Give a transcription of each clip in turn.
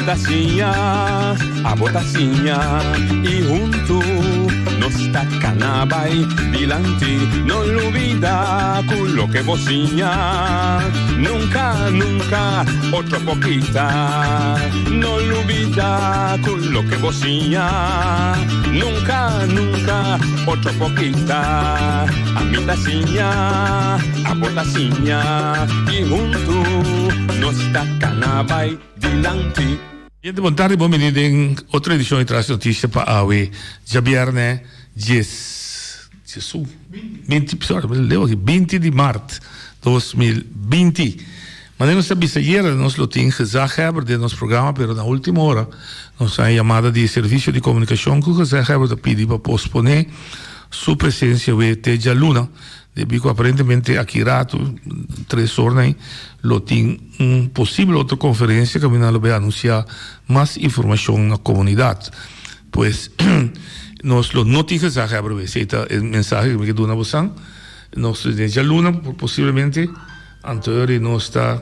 ta siña, abo ta siña y huntu nos ta cana bay dilanti. No lubida cu loke bo siña nunca, nunca otro por kita. No lubida cu loke bo siña nunca, nunca otro por kita. Ami ta siña, abo ta siña y huntu nos ta cana bay dilanti. Gente bon tardi bon bini den otro edicion di Tras Noticia pa awe djabierne dies diesun binti sorry mi leu aki binti di mart 2020 manera nos ta bisa ayera nos lo tin gezaghebber den nos programa pero na ultimo ora nos a yamada di servicio di comunicacion cu gezaghebber ta pidi pa pospone su presencia awe te djaluna Debí ku aparentemente aki ratu, tres or nei, lo tin un posibel otro konferensia kaminda lo bai anunsiá mas informashon na komunidat. Pues, nos lo no tin gezaghebber awe. Esei ta e mensahe ku mi ke duna bosan. Nos den djaluna posiblemente anto nos ta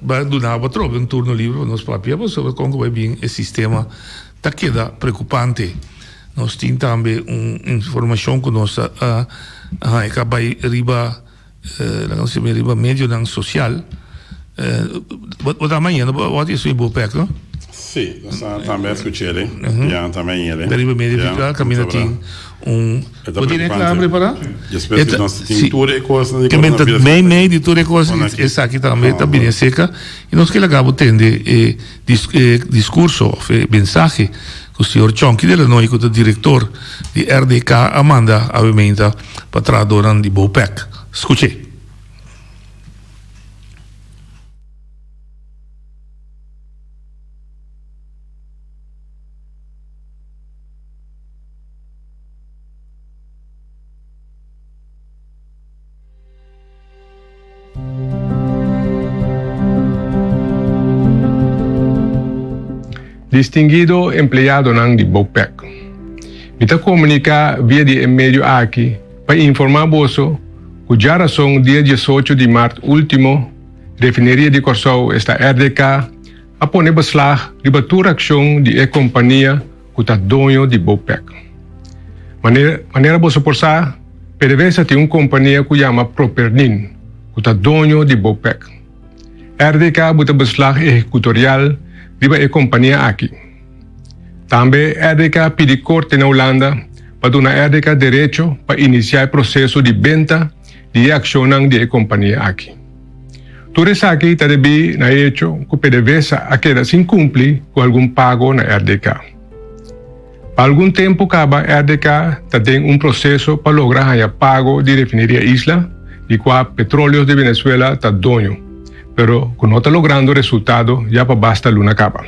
Bai duna bo atrobe un turno libre pa nos papia pasobra kon ku bai bin e sistema ta keda preokupante. Nos tin tambe un informashon ku nos a haña ka bai riba laga nos sibi riba medionan sosial. Bo ta mañana bo a wak esun bo pek no? Si, nos a tambe a skuch'e, ya tambe a yende. Riba medio virtual kaminda tin un. E ta Bo tene kla preocupante. prepará? Despues E di ta nos tin si tur e kosnan di Ke men ta coronavirus mei mei di tur e kos Kon aki. esaki tambe ta Oh, bini aserka i nos ke laga bo tende e dis e diskurso òf e mensahe ku señor Chonky de Lanoy ku ta direktor di RDK a manda awe meinta pa trahadornan di Bopec. Skuch'é. Distinguido empleadonan di Bopec, mi ta comunica via di e medio aki pa informa boso cu djarason dia diesocho di mart ultimo Refineria di Corsou esta RDK a pone beslag riba tur accion di e compania ku ta doño di Bopec. Manera manera boso por sa, PDVSA tin un kompania ku yama Propernin, ku ta doño di Bopec. RDK buta beslag ehekutorial riba e kompania aki. Tambe RDK a pidi korte na Hulanda pa duna RDK derecho pa inisiá e proseso di benta di e akshonnan di e kompania aki. Tur esaki ta debí na e echo ku PDVSA a keda sin kumpli ku algun pago na RDK. Pa algun tempu kaba RDK ta den un proseso pa logra haña pago di Refineria Isla, di kua Petróleos de Venezuela ta doño, pero ku no ta logrando resultado ya pa basta luna kaba.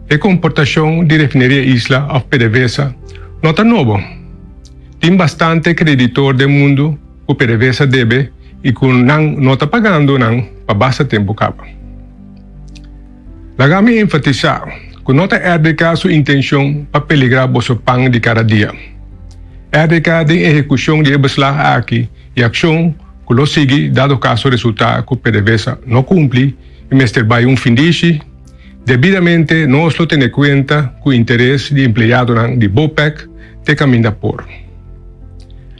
E komportashon di Refineria Isla òf PDVSA no ta nobo. Tin bastante kreditor den mundu ku PDVSA debe i ku nan no ta pagando nan pa basta tempu kaba. Laga mi enfatisá ku no ta RDK su intenshon pa peligrá boso pan di kada dia. RDK den ehekushon di e beslag aki i akshon ku lo sigui dado kaso resultá ku PDVSA no kumpli i mester bai un findishi, debidamente nos lo tene kuenta ku interes di empleadonan di Bopec te kaminda por.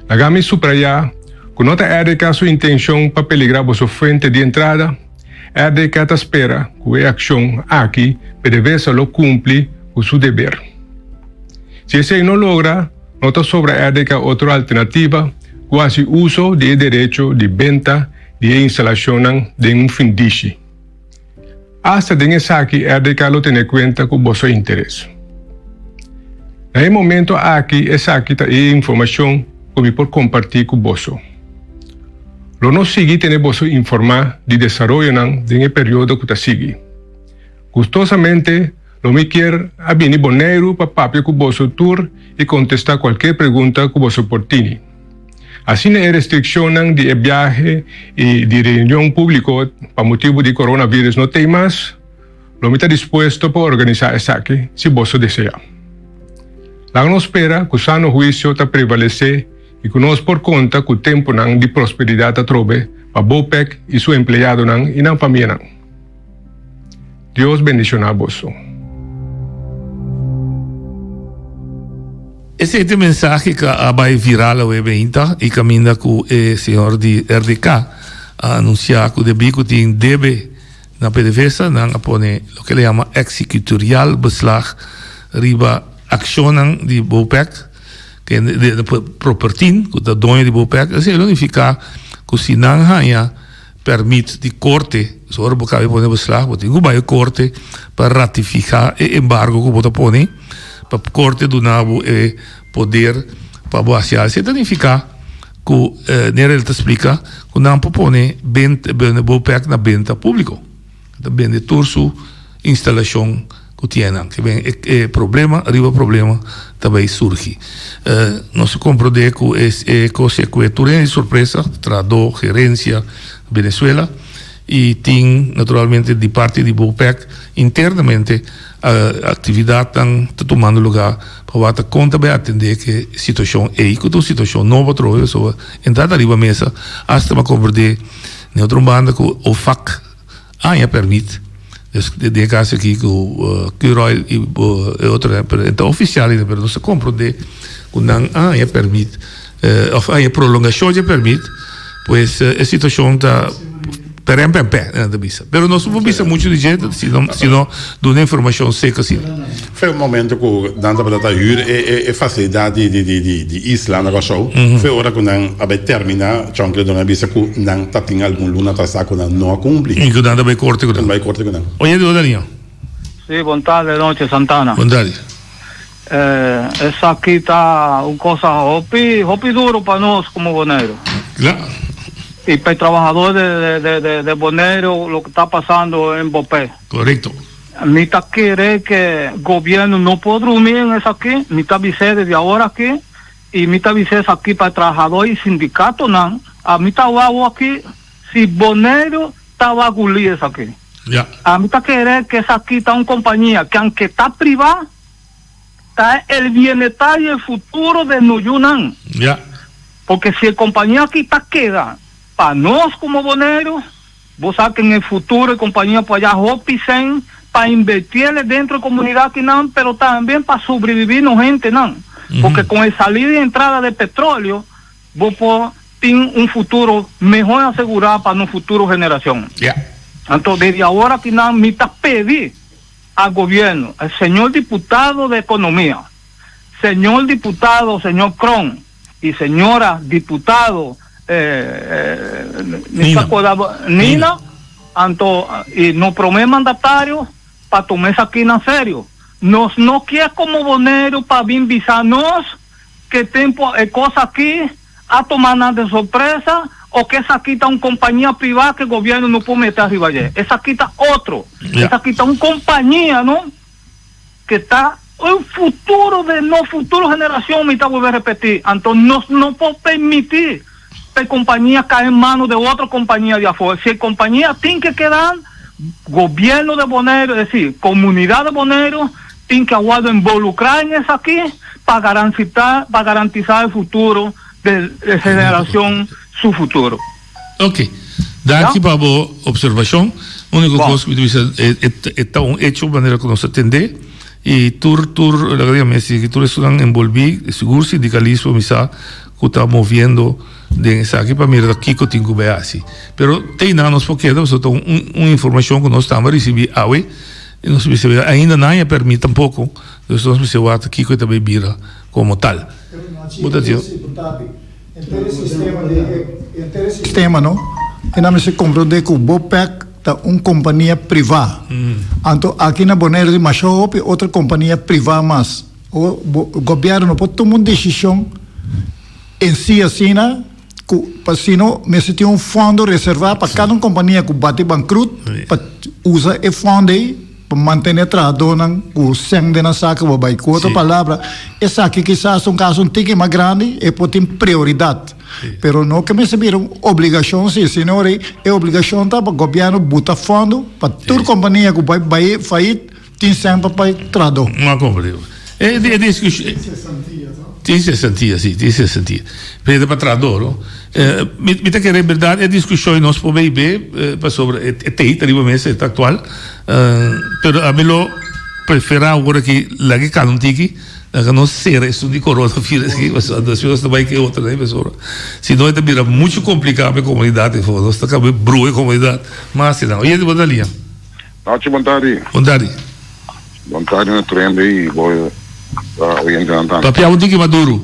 Laga mi subrayá ku no ta RDK su intenshon pa peligrá boso fuente di entrada. RDK ta spera ku e akshon aki PDVSA lo kumpli ku su deber. Si esei no logra, no ta sobra RDK otro alternativa ku hasi uso di e derecho di benta di e instalashonnan den un findishi. Asta den esaki RDK lo tene kuenta ku boso interes. Na e momento aki esaki ta e informashon ku mi por kompartí ku boso. Lo nos sigui tene boso informá di desaroyonan den e periodo ku ta sigui. Gustosamente lo mi kier a bini Boneiru pa papia ku boso tur i kontestá kualker pregunta ku boso por tini. Asina e restrikshonnan di e biahe i di reunion públiko pa motibu di coronavirus no tei mas, lo mi ta dispuesto pa organisá esaki si boso deseá. Laga nos spera ku sano huisio ta prevalesé i ku nos por konta ku tempunan di prosperidat atrobe pa Bopec i su empleadonan i nan famianan. Dios bendishoná boso. Esei ta e mensahe ku a bai viral awe beinta i kaminda ku e señor di RDK a anunsiá ku debí ku tin debe na PDVSA nan a pone loke el a yama executorial beslag riba akshonnan di Bopec Propertin ku ta doño di Bopec. Esei lo nifiká ku si nan haña Pèrmit di korte, so ora bo kabe pone beslag bo tin ku bai korte pa ratifiká e embargo ku bo ta pone, pa korte duna bo e poder pa bo hasi algo. Esei ta nifiká ku nera el ta splika ku nan por pone benta Bopec na benta públiko. Ta bende tur su instalashon ku tin einan. Ke ben e problema riba problema ta bai surgi. Nos a komprondé ku e kos e ku e tur hende di sorpresa, trahadó, gerensia, Venezuela i tin naturalmente di parti di Bopec internamente aktividatnan ta tumando lugá pa wak ta kon ta bai atendé ku e situashon ei ku ta un situashon nobo atrobe pasobra entrada riba mesa asta bo a komprondé den otro banda ku OFAC Aña permit. Dus den e caso aki cu Curoil y e otro pero e ta oficial ainda pero nos ta comprende cu nan a haña permit of a haña prolongacion dje permit pues e situacion ta perem pempè nan ta bisa pero nos no por bisa mucho di dje si no duna informacion seco asina. Fe un momento cu nan tabata ta huur e facilidad di isla na Kòrsou, fe ora cu nan a bay termina, Chonky Ledon a bisa cu nan ta tin algun luna atrasá cu nan no a cumpli. Y cu nan ta bay corte cu nan. Nan bay corte cu nan. Oye di Daniel. Sí, bon tarde, noche, Santana. Bon tarde. Esaki ta un cosa hopi, hopi duro pa nos como Boneiru. Claro. Y pa e trabahador de, de Boneiru lo que ta pasando en Bopé. Correcto. Mi ta kere ke gobierno no por drumi en esaki, mi ta bis'é desde awor aki y mi ta bis'é esaki pa e trahador y sindicatonan, ami ta wou aki si Boneiru ta waguli esaki. Ya. Ami ta kere ke esaki ta un compania ke aunke ta priva, ta el bienestar y el futuro de nos yunan. Ya. Porque si e compania aki ta keda pa nos como Boneiru, Bo sa cu en e futuro e compañia por haya hopi cen pa invertiele dentro e comunidad akinan, pero tambe pa sobrevivi nos hentenan. Porque con e salida y entrada de petroleo bo por tin un futuro mehor asegura pa nos futuro generacion. Anto desde awor akinan mi ta pedi a gobierno, al señor diputado de economia, señor diputado señor Kroon, y señora diputado Nina. Nina, anto y no prome mandatario pa tuma esaki na serio. Nos no kier como Boneiru pa bin bisa nos ke tempo e cos aki a tuma nan de sorpresa o ke esaki ta un compañia priva ke gobierno no por mete ariba dje. Esaki ta otro. Esaki ta un compañia no. Ke ta un futuro de nos futuro generacion, mi ta bolbe repeti. Anto nos no por permiti pa e compañia cae en mano de otro compañia di afor. Si e compañia tin ke keda, gobierno de Boneiru, es decir, comunidad de Boneiru tin ke a wordo involucra en esaki pa garantisa, pa garantisa e futuro de e generacion su futuro. Ok. Danki pa bo observacion. Unico cos cu mi ta bisa e ta un hecho manera cu nos ta tende y tur tur laga diga mi si tur esunnan envolvi sigur sindicalismo mi sa cu ta moviendo den esaki pa mira kico tin cu bay haci. Pero te einan nos por keda pasobra ta un informacion cu nos tambe a ricibi awe y nos mester ainda nan a permit tampoco dus nos mester wak kico e ta bay bira como tal. Bo ta Henter e sistema di henter e sistema no e nan mester comprende cu Bopec ta un compania priva anto aki na Bonaire tin masha hopi otro compania priva mas gobierno no por tuma un decision en si asina cu pa sino mester tin un fondo reserva pa cada un compania cu bati bankrut pa usa e fondo ey Pa mantené trahadónan ku sèn den nan saka bo bai. Ku otro palabra, esaki kisas ta un kaso un tiki mas grandi, e por tin prioridat. Pero no ke mester bira un obligashon si, sino ora e obligashon ta pa gobièrnu buta fondo pa tur kompania ku bai bai fayit tin sèn pa bai trahadó. M'a komprendé. E diskushon. Tin sesentia, si, tin sesentia. Pero e ta pa trahador, no? Mi, mi ta kere berdad e diskushon nos por bay be, pasobra e tei ta riba mesa, e ta aktual. Pero ami lo prefera awor aki laga e kala un tiki, laga nos sera esun di coronavirus aki, pasobra despues nos ta bay ku e otro nan, pasobra si no e ta bira muchu kompliká pa e komunidat ei for. Nos ta kaba brua e komunidat mas asina. Oyente, bo ta lia. Nachi, bon tardi. Bon tardi. Bon tardi na tur hende i bo oyentenan tambe. Papia un tiki mas duru.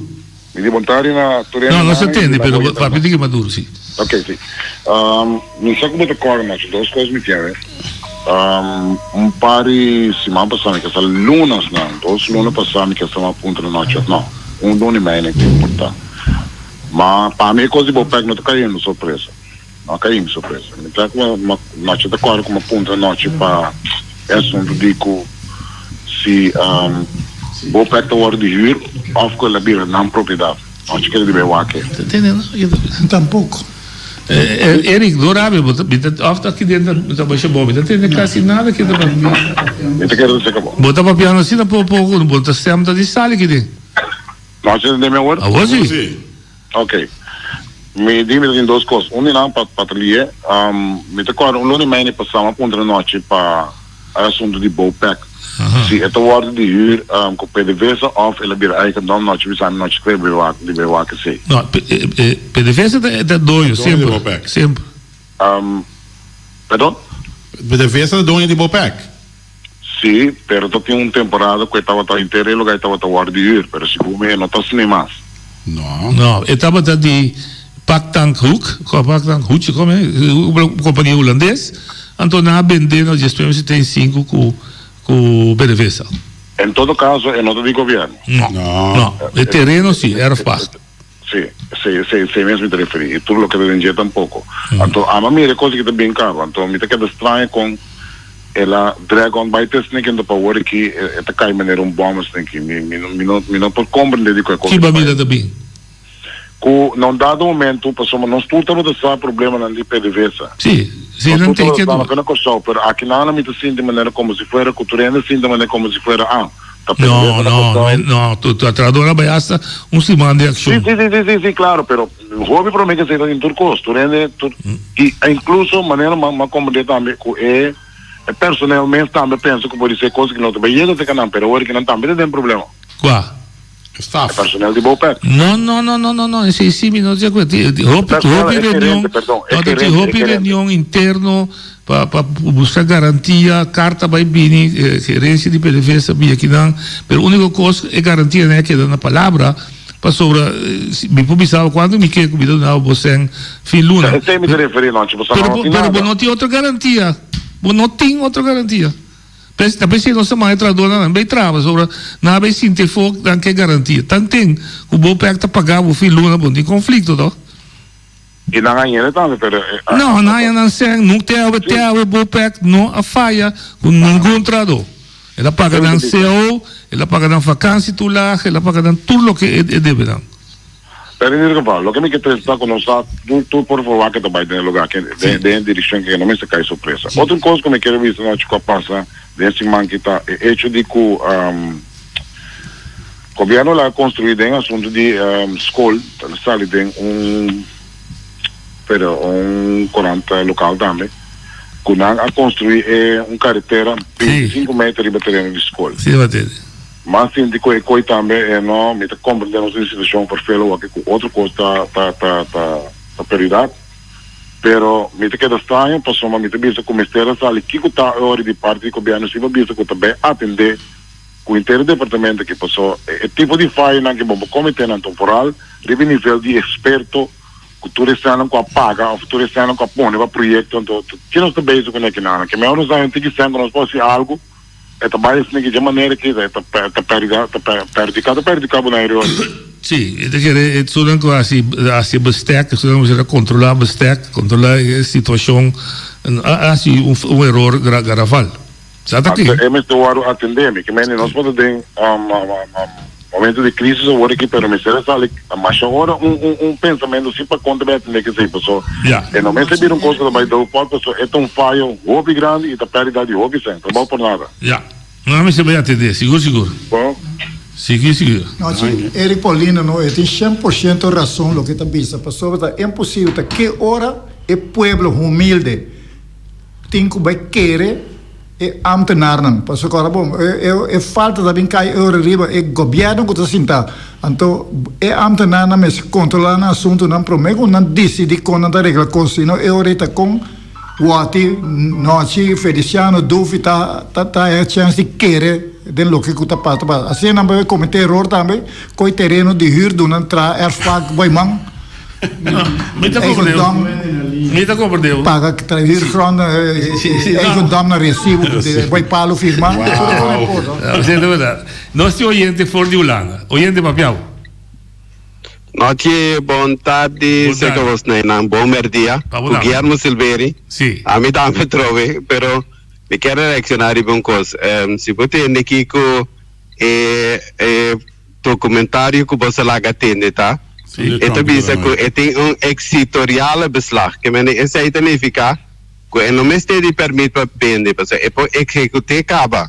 Mi di bon tardi na tur hende. No, no se tende, pero papia un tiki mas duru, si. Ok, si. Mi sa ku bo ta kòrda, Nacho, dos kos mi tin awe. Un par di siman pasá, mi ke sa lunas nan, dos luna pasá mi ke sa mas puntra Nacho, no, un luna i mei nan ke por ta. Ma pa mi e kos di bo pèk no ta kayendo sorpresa. No a kai mi sorpresa. Mi ta ku Nacho ta kòrda ku mi a puntra Nochi pa e asuntu di ku si Bopec ta wòrdu di hür òf ku el a bira nan propiedat. Nochi kere di bai wak e. Tampoko. Eric, no rabia, bo ta mi ta òf ta aki den ta basha bo, mi ta tende kasi nada ke ta papia. Mi ta kere ta seka bo. Bo ta papiando asina poko poko, bo ta stem ta di sali aki den. Nochi ta tende mi awor? Awor si. Ok. Mi di mi ta tin dos kos. Un di nan pa pa ta lié. Mi ta kòrda un luna i media pasá mi a puntra nochi pa e asuntu di Bopec. Si e ta wòrdu di hür ku PDVSA òf el a bira eigendom nochi bisa mi nochi kre di bai wak esei. No, PDVSA ta e doño semper. Semper. Perdon? PDVSA ta doño di Bopec. Sí, pero ta tin un temporada cu e tabata henter e lugar e tabata worde di huur, pero segun mi e no ta asina mas. No. No, e tabata di Paktank Hoek, Paktank Hoekje como e, un compania hulandes, anto nan a bende na 1975 cu cu PDVSA. En todo caso e no ta di gobierno. No, no, e tereno sí, erfpacht. Sí, sí, sí, esei mes mi ta referí. I tur loke ta den dje tampoko. Anto amo a mira e kos aki ta bien kaba. Anto mi ta keda straño kon el a drag on bai te esaki anto pa awor aki e ta kai manera un bòm esaki. Mi, mi no, mi no, mi no por komprendé di ku e kos Kiba mi ta bin? Ku na un dado momento, pasobra nos tur tabata sa problemanan di PDVSA. Sí, sí, Nos nan tur te tabata ke sa, no ke na Kòrsou, pero aki nan mi ta sinti manera komo si fuera ku tur hende sinti manera komo si fuera, ah, Ta No, no, no, no, tu tu trahador a bai hasta un siman di accion. Sí, sí, sí, sí, sí, claro, pero hopi prome que se tin tur cos, tur hende, tur, y incluso manera ma ma comprende tambe cu e e personeel mes tambe pensa cu por ser cos que no ta bai yega cerca nan, pero awor que nan tambe ta den problema. Cua? Staff. E personeel di Bopec. No, no, no, no, no, no, esey sí mi no ta di acuerdo. Hopi, Personeel, hopi e reunion, gerente, perdon, e no, ta tin gerente, e hopi gerente. reunion interno Pa pa busca garantia, carta bay bini, gerencia di PDVSA bia kinan, pero unico cos e garantia nan a keda na palabra, pasobra mi por bisa bo cuanto mi ke cu mi ta duna bo cen fin luna. Esey mi ta referi nochi, pasobra Pero no tin pero nada. bo no tin otro garantia, bo no tin otro garantia. Pes ta pesey nos ta manda e trahadornan nan bay traha pasobra nan a bay sinti e fok nan ke garantia. Tanten cu bo pek ta paga bo fin luna bo no tin conflicto toch. I nan a yende tambe, pero e a. No, nan a yende nan sèn. No te awe, te awe Bopec no a faya ku ningun trahadó. El a paga nan cao, el a paga nan vakansietoelage, el a paga nan tur loke e debe nan. Pero in ieder geval, loke mi ke trese ta ku nos sa tur tur por forwak ke ta bai den e lugar ke den den e direkshon ke no mester kai sorpresa. Otro kos ku mi kere bisa nochi ku a pasa den e siman ki ta e echo di ku Gobierno la construi den asunto di school ta sali den un pero un corant local tambe cu nan a construi e un carretera 25 meter riba tereno di school. Sí, Mateo. Mas sinti cu e coy tambe e no mi ta comprende nos den situacion vervelo wak cu otro cos ta ta ta ta ta prioridad pero mi ta keda straño pasobra mi ta bisa cu mester a sali kico ta e ora di parti di gobierno si bo bisa cu ta bay atende Ku henter e departamento aki paso e tipo di fayonan ku bo por kometé nan ta vooral riba e nivel di eksperto ku tur esnan ku a paga òf tur esnan ku a pone pa proyekto anto ke nos ta bezig kuné kinan ke mehor nos haña un tiki sèn ku nos por hasi algu e ta bai esaki dje manera ki e ta pèrdida ta pèrdika ta pèrdika bo na e rior. Sí, e ta kere esunnan ku hasi hasi bestek esunnan ku mester a kontrolá bestek kontrolá e situashon a hasi un eror garafal. Sa ta Anto ki. e mester wòrdu atendé. Mi ke mende nos por ta den momento di crisis awor aki, pero mester a sali masha ora un un un pensamentu si pa kon ta bai atendé kesei, paso Ya. e no mester bira un kos ku ta bai doofpot, paso e ta un fayo hopi grandi i ta pèrdida di hopi sèn, trabou por nada. Ya. No mester bai atendé, sigur sigur. Bon. Sigui sigui. No, si Eric Paulino no, e tin 100% rason loke ta bisa, pasobra ta imposibel ta ke ora e pueblo humilde tin ku bai kere e ambtenarnan, pasobra ora bon e falta ta bin kai e ora riba e gobièrnu ku ta sinta, anto e ambtenarnan mester kontrolá nan asuntunan promé ku nan disidí kon nan ta regla kos, sino e ora ei ta kon Wati, Nochi, Feliciano, Dufi ta ta ta e chèns di kere den loke ku ta pasa ta pasa. Asina nan por kometé eror tambe, koe tereno di hür duna nan traha erfpak boiman, Mi ta comprende. eigendom, Mi ta comprende. paga tra huurgrond, eigendom na resibo di boi palu firma. Wow. Esei ta berdad. Nos tin oyente for di Hulanda. Oyente papiao. Nochi bon tardi Bon seka tardi. bos neinan bon merdia Pa bo ku tambe. Guillermo Silveri Sí. ami tambe trobe pero mi kier reacciona riba un kos Em, si bo tende kiko e e documentario ku bo sa laga tende ta Sí. e ta bisa ku e tin un exitoriale beslag ke mende esei ta nifica ku e no mester di permit pa bende pasobra e por ehecute kaba.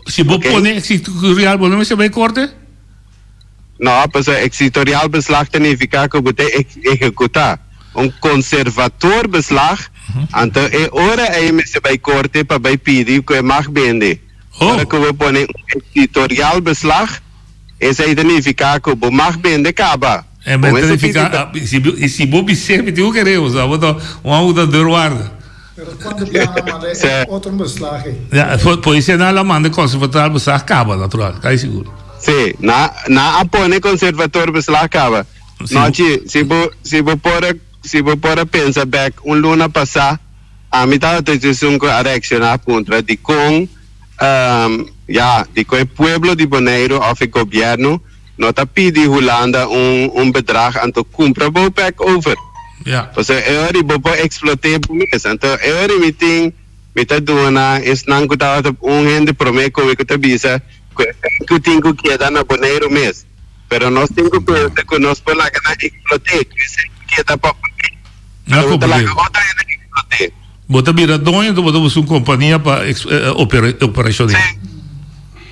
Si bo Ok. pone exitorial bo no mester bai korte? No, pasobra exitorial beslag ta nifiká ku bo ta ehekutá un conservator beslag, anto e ora ei mester bai korte pa bai pidi ku e mag bende. Ora ku bo pone un exitorial beslag, esei ta nifiká ku bo mag bende kaba. E Bo ta mester pidi nifiká, i si bo bis'é mi tin ku kere, osea bo ta un hòmber ku ta deurwaarder. Pero cuando biaha manda e otro beslag ei? Ja, policía nan la manda conservator beslag caba, natural, casi sigur. Sí, nan, nan a pone conservator beslag caba. Sí. Nochi, si bo, si bo por a, si bo por a pensa bek un luna pasá, ami tabata esun ku a reakshoná puntra dikon, ya, dikon e pueblo di Boneiru òf e gobièrnu no ta pidi Hulanda un un bedrag anto kumpra Bopec over. Ja. Pasobra e ora bo por eksplot'é bo mes. Anto e ora mi tin mi ta duna esnan ku tabata un hende promé ku mi ku ta bisa ku e ku tin ku keda na Boneiru mes. Pero nos tin ku pensa ku nos por laga nan eksplot'é, ku esei ku keda pa Boneiru. Na Pero bo ta laga komprendé. otro hende eksplot'é. Bo ta bira doño anto bo ta buska un kompania pa operashon'é. Sí.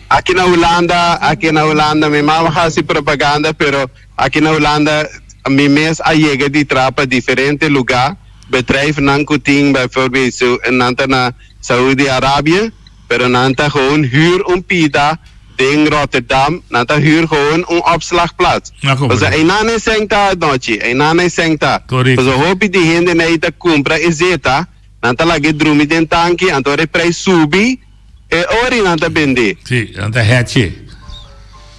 Aki na Hulanda, aki na Hulanda mi mama hasi propaganda pero aki na Hulanda mi mes a yega di traha pa diferente luga, bedrijfnan ku tin bijvoorbeeld su nan ta na Saudi Arabia pero nan ta gewoon huur un pida den Rotterdam, nan ta huur gewoon un opslagplaats. Pasobra einan e sèn ta anochi, einan e sèn ta. Pasobra hopi di hendenan ei ta kumpra e zeta, nan ta laga e drumi den tanki, anto ora e prijs subi, e ora nan ta bendé. Sí, nan ta hedge.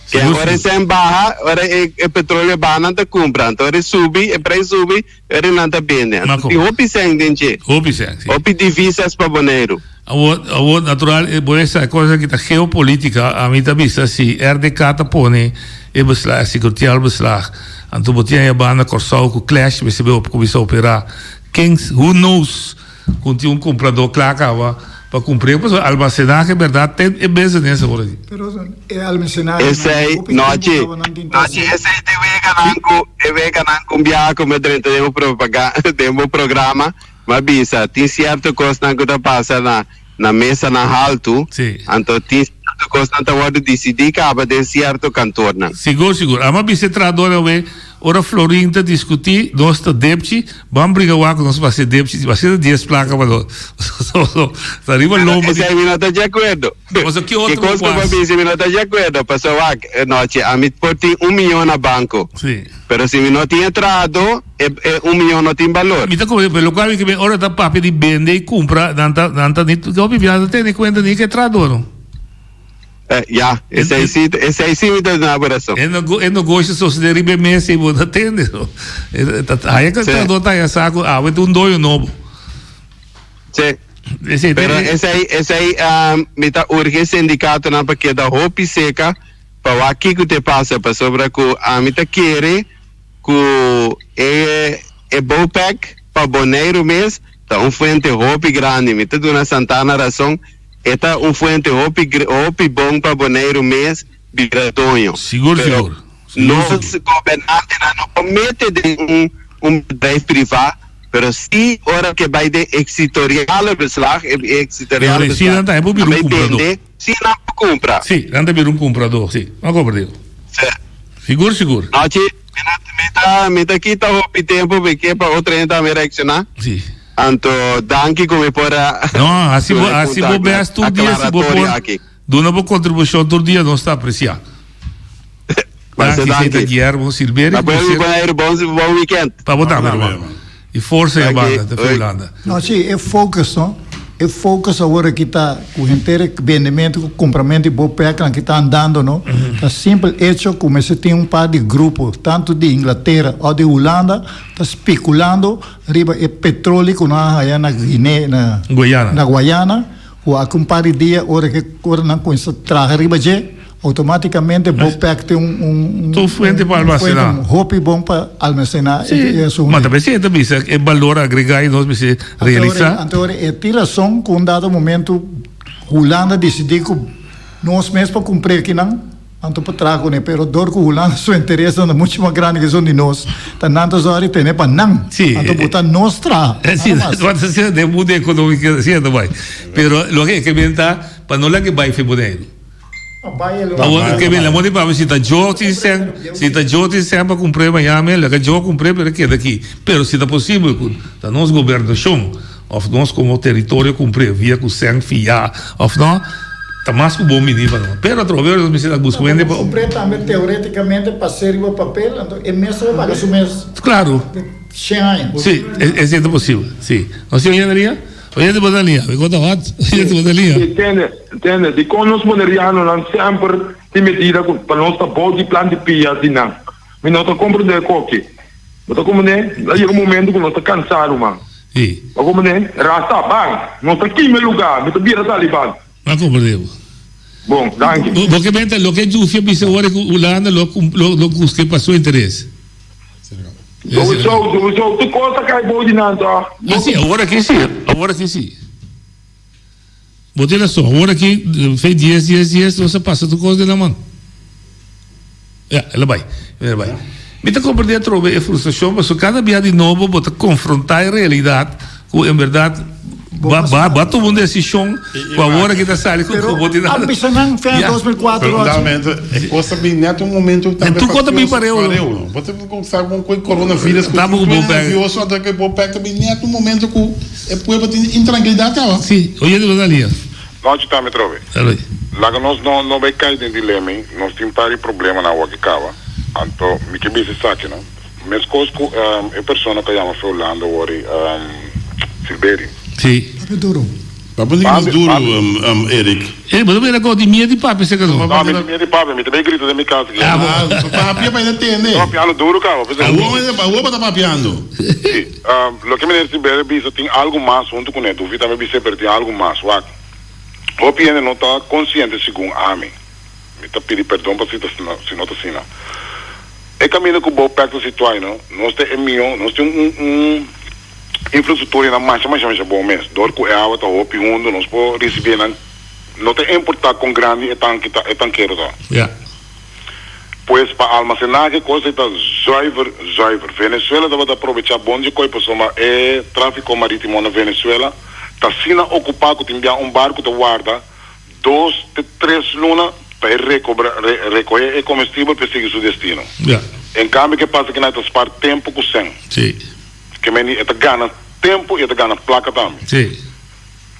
Ke ora e sèn baha, ora e petroleo baha nan ta kumpra, anto ora e subi, e prijs subi, e ora nan ta bende. Anto tin hopi sèn den dje. Hopi sèn, sí. Hopi divisas pa Boneiru. Awor, awor natural e bo esa e cosa aki ta geopolitica, ami ta bisa si RDK ta pone e beslag, e securitial beslag, anto bo tin aya banda Corsou cu clash mester be cuminsa opera, ken, who knows cu tin un cumprador cla caba pa cumpr'e, pasobra almacenahe berdad ten e business awor aki. Pero e almacenahe nan Esei, hopi tempo nochi, caba nan tin ta nochi haci. esei te weganan cu, e weganan cu un biaha cu mi drenta den bo propaga, den bo programa, M'a bisa, tin sierto kosnan ku ta pasa na na mesanan haltu, Sí. anto tin sierto kosnan ta wòrdu disidí kaba den sierto kantornan. Sigur, sigur. Amo a bisa e trahadornan awe, ora Florin ta diskutí, nos ta depchi, ban briga wak ku nos pa hasi depchi, si hasi ta dies plaka pa nos. So, so, ta riba Pero lomba di. esei mi no ta di akuerdo. Pasobra ki Ki otro kos ku bo bo bisa mi no ta di akuerdo, pasobra wak, nochi, ami por tin un miyon na banko. Sí. Pero si mi no tin e trahadó, e e un miyon no tin balor. Mi ta comprende, pero locual mi ke men ora ta papia di bende y cumpra, nan ta, nan ta ni, hopi bia nan ta tene cuenta ni ke trahadó no. Eh, ya, esei si, esei si mi ta duna bo razon. E nego, e negoshi sosode riba e mesa y bo ta tende no. E ta, haya ke Sí. trahadó ta haya sa cu awe ta un doño nobo. Sí. Esei ta Pero e. esei, esei, mi ta urgi e sindicatonan pa keda hopi seca Pa wak kiko te pasa pasobra ku ami ta kere ku e e bouwpek pa Boneiru mes ta un fuente hopi grandi. Mi ta duna Santana rason, e ta un fuente hopi hopi bon pa Boneiru mes bira doño. Sigur Pero sigur. Sigur nos sigur. gobernantenan no por mete den un un bedrijf privá, pero si ora ke bai den exitoriale beslag, e E exitoriale resinan beslag ta e por a bira un bai kumpradó. bende. Sí nan por kumpra. Sí, nan ta bira un kumpradó, sí. M'a komprendé. Sí. Sigur, sigur. Nochi, mi no, mi ta, mi ta kita hopi tempu mi ke pa otro hende tambe reakshoná. Sí. Anto danki ku mi por a No, hasi bo, duna e hasi punto bo aki, best tur dia si bo aklaratorio por aki. duna bo kontribushon tur dia nos ta apresiá. Masha Danki, danki. Seta Guillermo Silverio. Na pueblo Boneiru bon bon weekend. Pa bo tambe, ruman. Y forsa e banda, ta fi Hulanda. No, si, e focus, no? E focus awor aki ta cu henter e bendemento cu cumpramento di bopeknan ki ta andando, no? Ta simpel hecho cu mester tin un par di grupo, tanto di Inglatera of di Hulanda, ta speculando riba e petroli cu nan a haya na Guinea, na Guyana. na Guayana, cu aki un par di dia ora ke ora nan cuminsa traha riba dje, Automaticamente bo pek tin un un Un fuente pa almacená. Un hopi bon pa almacená Sí, e asuntu. ma ta mester ta bisa e balor agregá i nos mester realisá. Anto ora e tin rason ku un dado momento Hulanda disidí ku nos mes pa kumpr'é kinan, anto pa traha kuné, pero dor ku Hulanda su interesnan ta muchu mas grandi ku esun di nos, ta nan ta sòri tene pa nan, Sí. anto bo ta nos traha, Sí, nada mas. wak ta asina den mundu ekonómiko asina ta bai. Pero loke e ke men ta pa no laga e bai fe Boneiru. Awor ke mi lamó di papia si ta jo tin sèn, si ta jo tin sèn pa kumpr'é Miami, laga jo kumpr'é pero e keda aki. Pero si ta posibel ku ta nos gobernashon òf nos komo teritorio kumpr'é via ku sèn fiá òf no, ta mas ku bon bini pa nos. Pero atrobe nos mester ta buska hende pa. Kumpr'é tambe teoretikamente pa ser riba papel, anto e mes ta bai paga su mes. Klaro. Shen aña. Si, esei ta posibel, si. Nos tin un hende Oye te bota liña, mi conta wat. Oye te bota liña. Sí, tende, tende, dikon nos bonerianonan semper tin medida ku pa nos ta bou di plan di pia di nan? Mi no ta komprendé koki. Bo ta komprendé? A yega un momento ku nos ta kansá, ruman. Sí. Bo komprendé? Rasta, ban! Nos ta kima e lugá, mi ta bira taliban. Mi a komprendé bo. Bon, danki. Bo ke menta loke Dufia bisa ora ku Hulanda lo lo buska pa su interes. Sowieso, sowieso. Tur kos ta kai bou di nan tòg. Ah si, awor aki si, awor aki si. Bo tin rason, awor aki fe dies, dies, dies nos a pasa tur kos den nan man. Ya, el a bai, el a bai. Mi ta komprendé atrobe e frustrashon pasobra kada bia di nobo bo ta konfrontá e realidat ku en bèrdat bo a bo a tuma un desishon ku awor aki ta sali ku bo tin Pero a bisa nan fin Ya. 2004 Pero ocho. dame, e kos ta bin net un momento tambe Tur kos ta bin fastioso pareu, no? pareu, no? Bo ta kon sa kon ku e coronavirus ku Tabo ku tur bo pek. nervioso anto ku bo pek ta bin net un momento ku e pueblo tin intrankilidat kaba. Sí, oye di bo ta lia. Nochi tambe trobe. Aloi. Laga nos no no bay cay den dilema ey, nos tin par di problema na awor ki caba, anto mi ke bisa esaki no, mescos cu e persona cu a yama fe Hulanda awor ey, Silveri. Sí. Papia duro. Papia di mas duro Eric. Ey, bo ta mira con tin miedo di papia seca no. No, mi tin miedo di papia, mi ta bay grita den mi cas aki. Ah, bo. Papia pa ey ta tende. No, papiando duro caba. Awor bo ta papiando. Sí, loke meneer Silveri a bisa tin algo mas hunto cune, Dufi tambe a bisa pero tin algo mas, wak. Hopi hende no ta konsiente segun ami. Mi ta pidi perdon pa si ta si no ta asina. E kaminda ku Bopec ta situá no, nos ta e mihó, nos tin un un infrastruktura nan masha masha masha bon mes. Dor ku e awa ta hopi hundu nos por risibí nan, no ta importá kon grandi e tanki ta, e tankero ta. Ja. Pues pa almasená ke kos ei ta zuiver zuiver. Venezuela tabata aprovechá bon dje koi pasobra e tráfiko marítimo na Venezuela ta asina okupá ku tin bia un barku ta warda dos te tres luna pa e rekobra rekohé e komestibel pa e sigui su destino. Ja. En kambio ke pasa kinan e ta spar tempu ku sèn. Sí. Ke mende e ta gana tempu i e ta gana plaka tambe. Sí.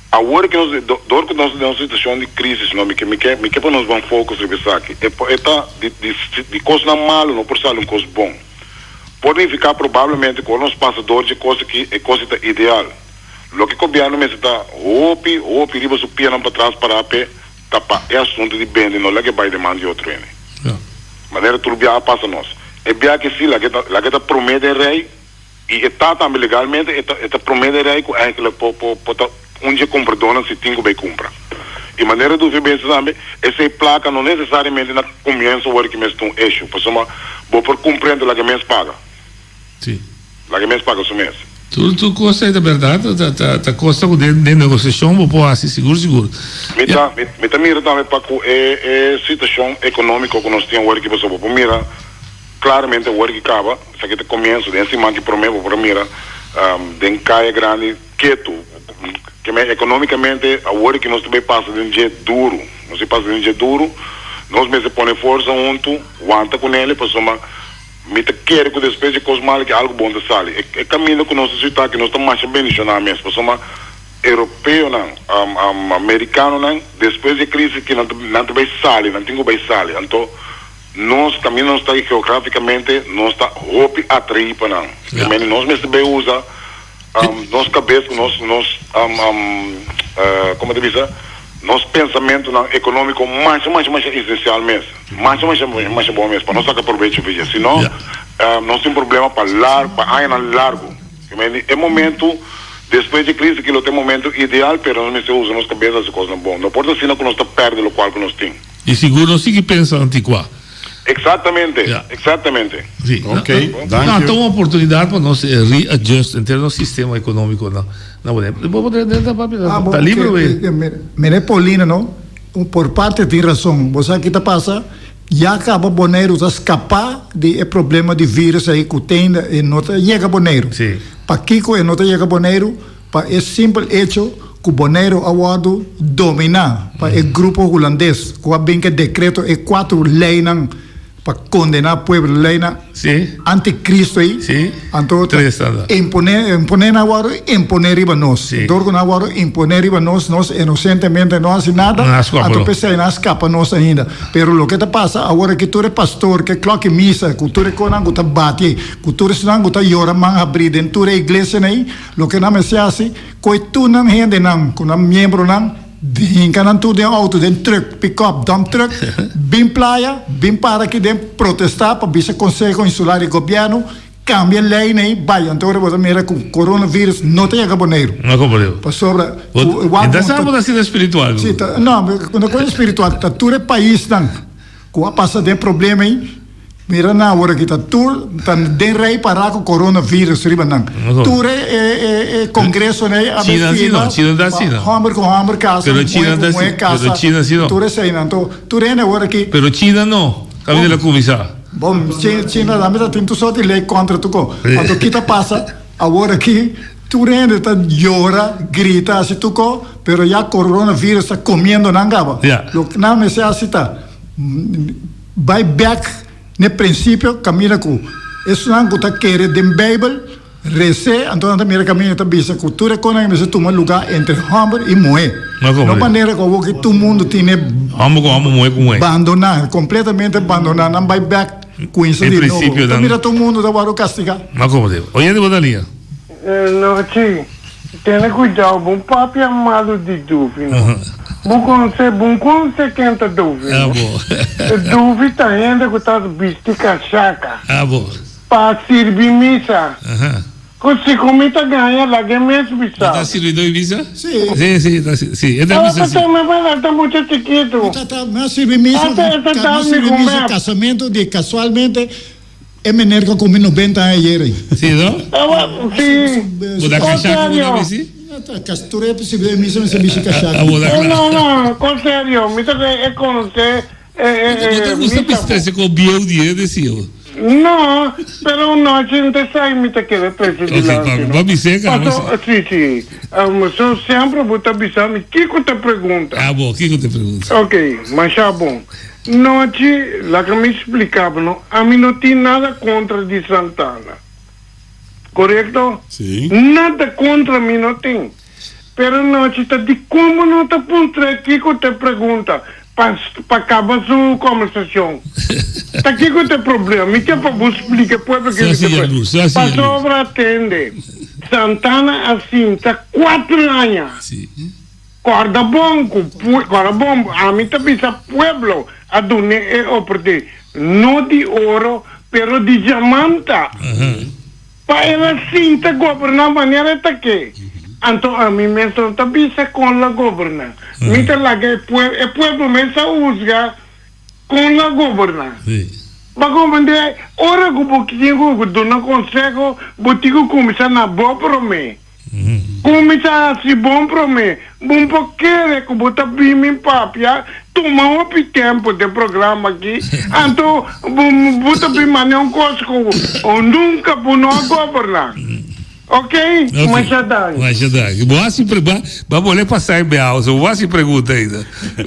Awor ke nos, dor ku nos ta den un situashon di krisis, no, mi ke, mi ke, mi ke pa nos ban focus riba esaki. E por, e ta, di, di, di kosnan malu no por sali un kos bon. Por nifiká probablemente ku ora nos pasa dor dje kos aki, e kos ei ta ideal. Loke gobièrnu mester ta hopi, hopi riba su pianan patras pará p'e ta pa e asuntu di bende no laga e bai den man di otro hende. Manera tur biaha pasa nos. E biaha ke si, laga e ta, laga e ta promé den rei. I e ta tambe legalmente e ta e ta promé den rei ku eigenlijk por por por ta un dje kompradónan si tin ku bai kumpra. I manera Dufi bisa tambe, esei plaka no nesesariamente na komienso wòrdu ki mes ta un issue, pasobra bo por kumpr'é anto laga e mes paga. Sí. Laga e mes paga su mes. Tur tur kos ei ta bèrdat, ta ta ta kosta ku den den negosiashon bo por hasi sigur sigur. Mi ta mi ta mira tambe pa ku e e situashon ekonómiko ku nos tin awor aki pasobra bo por mira Claramente awor ki caba, esaki ta comienzo. Den siman ki prome bo por a mira den caya grandi ketu. Ke men ekonómikamente awor ke nos ta bai pasa den dje duru. Nos ta pasa den dje duru. Nos mester pone forsa huntu, wanta ku nele pasobra mi ta kere ku despues di kos mal ke algu bon ta sali. E kaminda ku nos ta siuta aki nos ta masha bendishoná mes pasobra europeonan, amerikanonan despues di e krisis aki nan nan ta bai sali, nan tin ku bai sali. Anto nos kaminda nos ta geografikamente nos ta hopi atraí pa nan. Ke men nos mester bai usa Nos kabes ku nos nos komo ta bisa nos pensamentunan ekonómiko masha masha masha esensial mes masha masha masha bon mes pa nos saka probecho for dje si no nos tin problema pa largu pa añanan largu e momento despues dje krisis aki lo ta e momento ideal pero nos mester usa nos kabes hasi kosnan bon no por ta asina ku nos ta pèrdè lokual ku nos tin. I sigur no sigui pensa antikuá. Exactamente, exactamente. Sí. Ok, No, dank ta u. un oportunidad pa nos readjust enter nos sistema economico na na Bonaire. Bo por drenta papi, Ah, bo, ta libre ke, we. ke, mire, mire Paulina no, por parte tin razon. Bo sa ki ta pasa? Ya caba Boneiru ta scapa di e problema di virus ei cu tin, e no ta yega Boneiru. Sí. Pakico e no ta yega Boneiru? Pa e simpel hecho cu Boneiru a wordo domina pa e grupo Hulandes cu a bin cu e decreto e cuatro leynan pa condena pueblo, leynan anticristo ey, anto ta impone, impone nan a wordo impone riba nos. Dor cu nan a wordo impone riba nos, nos inocentemente no haci nada, anto pesey nan a scapa nos ainda. Pero loke ta pasa awor aki tur e pastor cu e klok di misa, cu tur e conan cu ta bati, cu tur esnan cu ta yora man habri den tur e iglesianan ey, Loke nan mester hasi, koe tur nan hendenan ku nan miembronan, hinka nan tur den outo, den trùk, pikòp, dòmp trùk, bin playa, bin para aki den protestá pa bisa Konseho Insular i gobièrnu kambia leinan ei bai. Anto ora bo ta mira ku coronavirus no ta yega Boneiru. No ta Boneiru. Pasobra ku wak bo ta sa bo ta asina spiritual. Si, ta, no, no kosa spiritual, ta tur e paisnan ku a pasa den problema ei. Mira nan awor aki ta tur ta den rei para ku coronavirus riba nan. Tur e e e congresonan ei a bin firma pa homber ku homber casa, muhe ku muhe casa, tur eseinan. Anto tur hende awor aki. Pero China no, kaminda el a kuminsá. Bon, China tambe ta tin tur sort di lei kontra tur ko. Anto ki ta pasa awor aki tur hende ta yora, grita hasi tur ko, pero ya coronavirus ta komiendo nan kaba. Loke nan mester hasi ta. Bai bek n'e prinsipio kaminda ku esnan ku ta kere den Beibel res'é, anto nan ta mira kaminda ta bisa ku tur e konan mester tuma lugá entre hòmber i muhé. No manera ku awor ki tur mundu tine Hòmber ku hòmber, muhé ku muhé. bandoná, kompletamente bandoná. Nan bai bek kuinsa E di nobo. prinsipionan. Ta mira tur mundu ta wòrdu kastigá. No komprendé. Oyente bo ta lia. Nochi, tene cuidao, bon papia malu di Duvi no. Bo conoce, bon conoce ken ta Duvi no. Duvi ta hende cu ta bisti cachaca pa sirbi misa. Cu si cu mi ta gaña laga e mes bisa. Ta sirbido di misa? Si. Si, si, ta si. E ta bisa si. Tabata mi ta mucha chikitu. Ta, mi a sirbi misa, mi a sirbi misa casamento di casualmente. E meneer ku a kumi 90 aña ayer ei. Si no? Si. Bo ta kasha ku bo ta bisi? Tur e posibilidad mi mester bisi kasha. No, no, kon serio, mi ta e konosé e e Bo ta gusta bisi trese kon bieu di e desio. No, pero un nochi no ta sai mi ta kere trese dilanti no. Bo bis'é kaba. Paso, si, si. So semper bo ta bisa mi kiko ta pregunta. Ah bo, kiko ta pregunta? Ok, masha bon. Nochi, laga mi splica bo no, ami no tin nada contra di Santana. Corecto? Sí. Nada contra mi no tin. Pero nochi ta di con bo no ta puntra kico ta e pregunta pa pa caba su conversacion. Ta kico ta e problema? Mi ke pa bo splica e pueblo kico ta e problema. Pasobra tende, Santana a sinta cuatro aña. Sí. Corda bon cu corda bon ami ta bisa pueblo a dune e oportunidad no di oro pero di diamanta pa el a sinta goberna manera e ta ke anto ami mes no ta bisa con la goberna mi ta laga e pueblo e pueblo mes a huzga con la goberna bo comprende ora cu bo tin cu duna conseho bo tin cu cuminsa na bo prome. Ku mi ta hasi bon promé? Bon por kere ku bo ta bin mi papia tuma hopi tempu den programa aki, anto bo ta bin manda un kos ku nunka bo no a goberná. Ok, masha danki. Masha danki. Bo hasi pre ba ba bole pasa e bel, so bo hasi pregunta ainda.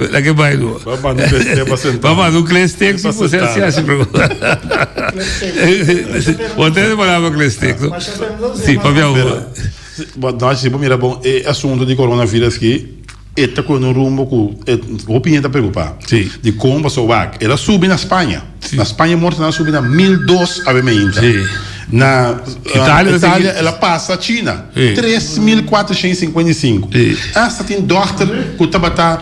La ke bai no. Ba manda un klestek pa sentá. Ba manda un klestek si bo hasi hasi pregunta. Bo tende palabra klestek no? Si, papia bo. Bo no si bo mira bon e asunto di coronavirus ki e ta kohe un rumbo ku e hopi hende ta preokupa. Si. Di kon pasobra wak el a subi na Spaña. Si. Na Spaña mortonan a subi na 1002 awe meinta. Si. Na Italia ta Italia sigui. el a pasa China. Si. 3455. Si. Asta tin dòkter ku tabata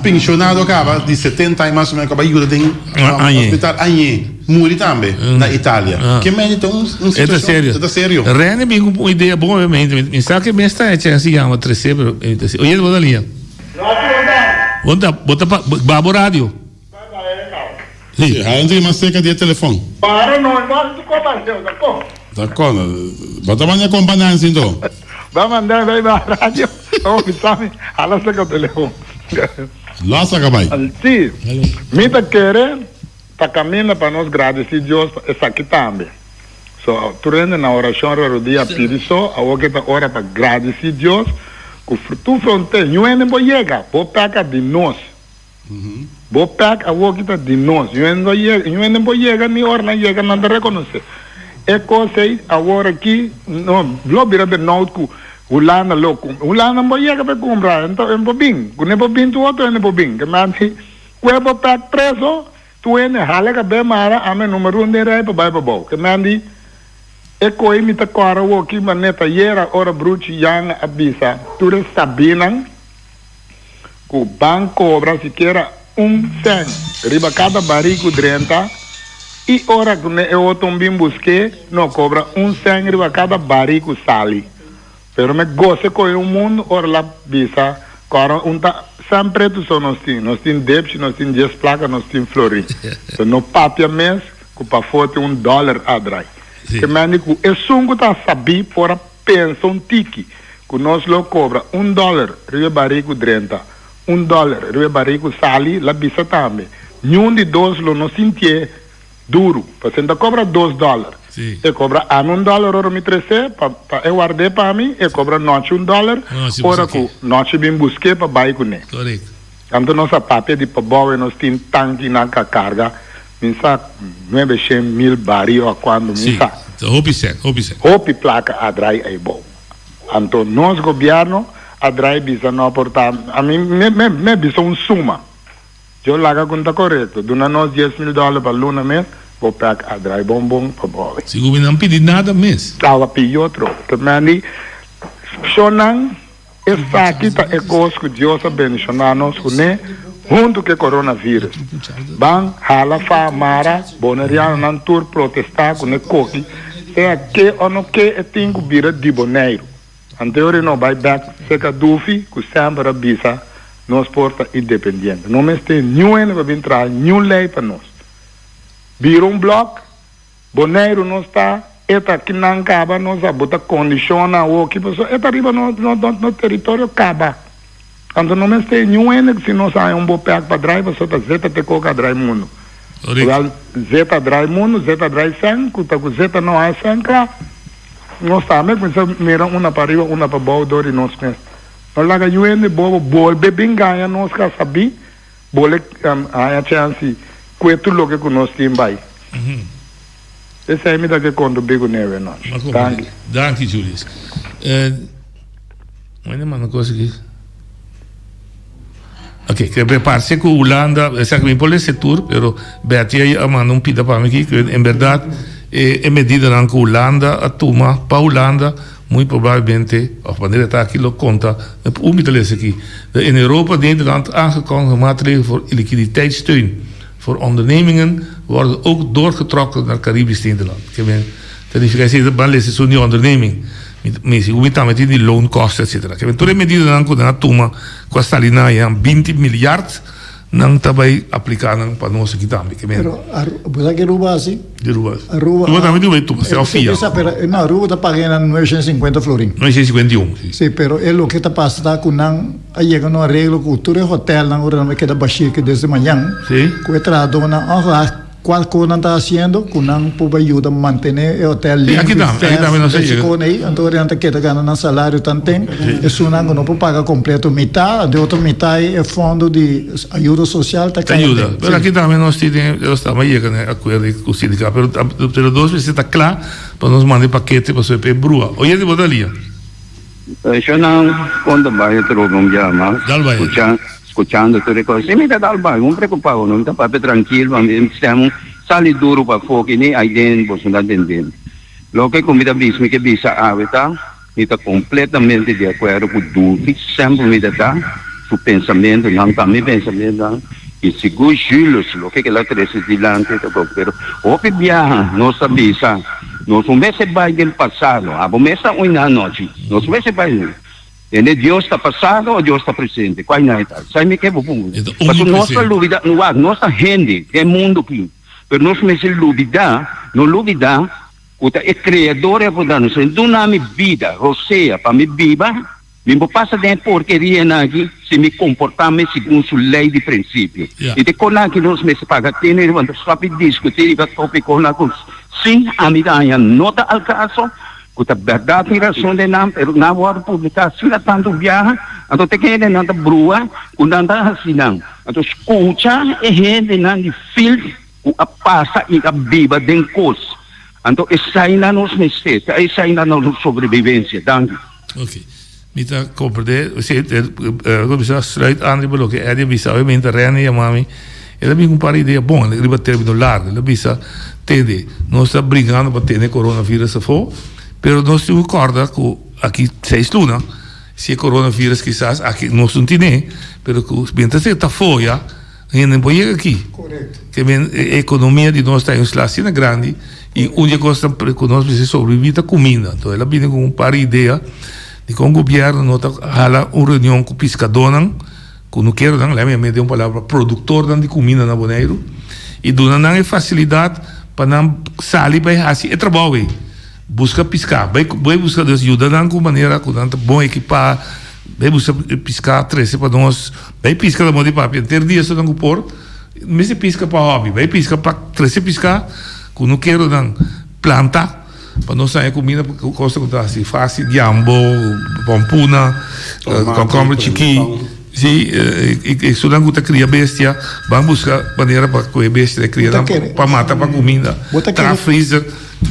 penshonado kaba di 70 aña mas o menos ku a bai yuda den Añe. hospital añe muri tambe na Italia. Ke mende ta un un E ta situashon serio. e ta serio. Rene bin ku un idea bon obviamente. Mi sa ke mes ta e chèns di yama trese pero mi ta si. Oye bo ta lia. Bo ta bo ta pa ba bo radio. Sí, hay un mas cerca di e telefon. Para no, no hace tu copa, ta ko. Ta ko, bo ta manda kompa Nancy ento. Ba manda bay ba radio, oh bisami, hala saca telefon. Lo saca bay. Sí, mi ta kere ta caminda pa nos gradici Dios pa esaki tambe. So, tur hende na oracion riba rodia pidi so, awor ke ta ora pa gradici Dios cu tur fronte, niun hende por yega, bo peca di nos. Bo pek awor ki ta di nos. Ñuen no yega, ñuen no por yega ni ora nan yega nan ta rekonosé. E kos ei awor aki no lo bira benout ku Hulanda lo kumpra. Hulanda no por yega pa e kumpra, e no por bin. Ku ne por bin tur otro hende por bin. Ke men si kue bo pek preso, tur hende hala kabé mara ame numero un den rei pa bai pabou. Ke men di e koi mi ta kòrda awor ki manera ta yera ora Bruchi Jan a bisa tur e sabinan. ku ban kobra sikiera un sèn riba kada barí ku drenta i ora ku e oton bin busk'é no kobra un sèn riba kada barí ku sali. Pero me gosa kohe un mundu ora la bisa kòrda un ta sèn pretu so nos tin, nos tin depchi, nos tin dies plaka, nos tin florin. Pero no papia mes ku pafó tin un dòler a drai. Ke mende ku esun ku ta sabí por a Pensa un tiki ku nos lo kobra un dòler riba e barí ku drenta, un dòler riba e barí ku sali, la bisa tambe, niun di dos lo no sintié duru, pasobra ta kobra dos dòler. E kobra ami un dòler ora mi tres'é pa pa e ward'é pa mi, e kobra nochi un dòler ora ku nochi bin busk'é pa bai kuné. Anto nos a papia di pabou e nos tin tankinan ka karga Mi sa nuebe shen mil bario a cuando mi Sí, sa. ta hopi sèn, hopi sèn. Hopi placa a draai eibou. Anto nos gobierno a draai bisa no por ta, ami me me me bisa un suma. Yo laga cu n'ta corecto, duna nos 10,000 dollar pa luna mes, bo pek a draai bon bon pa bowe. Sigur mi nan pidi nada mes. Tawa pidi otro. Te mandi shonnan. Esaki ta e kos ku Dios a bendishoná nos kuné huntu ku e coronavirus. Ban hala fa mara bonerianonan tur protestá ku ne koki sea ke o no ke e tin ku bira di Boneiru. Anteori no bai bèk seka Dufi ku semper a bisa nos por ta independiente. No mester niun hende pa bin traha niun lei pa nos. Bira un blòk. Boneiru nos ta e ta kinan kaba nos a buta kondishonnan awoki pasobra e ta riba nos nos teritorio kaba anto no mester niun hende si nos haña un bo pèk pa drai pasobra ta zeta te koka a drai mundu wèl zeta a drai mundu zeta a drai sèn ku ta ku zeta no haña sèn kla nos tambe kuminsá mira una pa riba una pa bou dor di nos mes no laga yu hende bobo bolbe bin gaña nos ka sabí. Bole haña chèns kue tur loke ku nos tin bai. Esei mi ta ke konta biku neve nochi. Danki. Danki Julius. Manda manda kos aki. Ok, ke parse ku Hulanda, esaki mi por lese tur, pero Betty a manda un pida pa mi aki, ku en bèrdat e medidanan ku Hulanda a tuma pa Hulanda, Muy probablemente, of manera ta aki lo konta, un mi ta lesa aki, de in Europa Nederland aangekondigde maatregelen voor liquiditeitssteun voor ondernemingen worden ook doorgetrokken naar Caribisch Nederland. Ke men ta nifica esei ta ban lesa esun di onderneming. Mi sigur mi tambe tin di loonkosten etcetera. Ke men tur e medidanan ku nan a tuma ku a sali na ya 20 miljard Nan ta bai aplica nan pa nos aki tambe. Ke men. Pero bo sa ke Aruba hasi? Di Aruba. Aruba. Aruba tambe tin bai tuma sea fia. Sa pero no Aruba ta paga nan 950 florin. 951 si. Si pero e loke ta pasa ta ku nan a yega na un areglo ku tur e hotelnan ora nan a keda bashí ke desde mañan. Si. Ku e trahadónan ongeacht. Cual cos nan ta haciendo cu nan por bay yuda mantene e hotel Sí, aki limpi, tambe, aki tambe fes, nos a esey yega. con ey, anto ora nan ta keda gana nan salario tanten, esunnan cu no por paga completo mitad, anto e otro mitad ey e fondo di ayudo social ta Ta cay yuda. aden. Pero Sí. aki tambe nos tin den, nos tambe a yega na e acuerdo cu sindicato, pero pero nos mester ta cla pa nos manda e pakete pasobra pa e brua. Oyente bo ta lia. Shonnan kon ta bai atrobe un bia mas Dal bai. scucha scuchando tur e cos. Si mi ta dal bai, un preocupado no, mi ta papia trankil pa mi stem sali duro pafó kini aiden boso ta tende. Loke cu mi ta bisa mi ke bisa awe ta mi ta completamente di acuerdo cu Dufi, semper mi ta ta su pensamentonan ta mi pensamentonan y sigur Julius loke ke el a trece dilanti ta bon pero hopi biaha nos ta bisa Nos no mester bai den pasado. Abo mes ta oina anochi. Nos mester bai Tende Dios ta pasado o Dios ta presente? Cual nan e ta? Sai mi ke bo punto. E ta Pasobra nos ta omnipresente. lubida, wak, nos ta hende den mundo aki, pero nos mester lubida, no lubida cu ta e Creador e a por da nos. E duna mi bida, rosea, pa mi biba. Mi por pasa den e porkerianan aki si mi komportá mi segun su lei di prinsipio. Ja. I te konan aki nos mester paga tene riba, nos stòp di diskutí riba topikonan ku sin ami ta haña no ta al kaso, ku ta bèrdat tin rason den nan, pero nan a wòrdu publiká asina tantu biaha, anto te kende nan ta brua ku nan ta hasi nan. Anto skucha e hendenan di field ku a pasa i a biba den kos. Anto esainan nos mester, ta esainan nos sobrevivensia. Danki. Ok. Mi ta comprende. Si, eh, bisa sluit aan riba loke Eddie a bisa. Obviamente Rene yama mi. El a bin cu un par di idea bon riba termino largo. El a bisa, tende, nos ta bringando pa tene coronavirus afo, pero nos tin cu corda cu aki seis luna, si e coronavirus kisas aki nos no tine, pero cu mientras e ta foya, Hende no por yega aki. Ke men e ekonomia di nos ta en un sla asina grandi i un di e kosnan ku nos mester sobrevivi ta kuminda. Anto el a bini ku un par di idea di kon gobièrnu no ta hala un reunion ku piskadónan, kunukeronan, lèt mi mete un palabra, produktornan di kuminda na Boneiru i duna nan e fasilidat pa nan sali bai hasi e trabou ei. Buska piská, bai bai buska dus yuda nan ku manera ku nan ta bon ekipá. Bai buska piská trese pa nos. Bai piska ta moda di papia henter dia esnan ku por mester piska pa hòbi. Bai piska pa trese piská ku no kero nan planta pa nos haña kuminda ku kos ku ta hasi fásil yambo, pampuna, kòkòmber chikí. Si esunnan ku ta kria bestia ban buska manera pa kohe bestia ta kria nan pa mata pa kuminda traha freezer.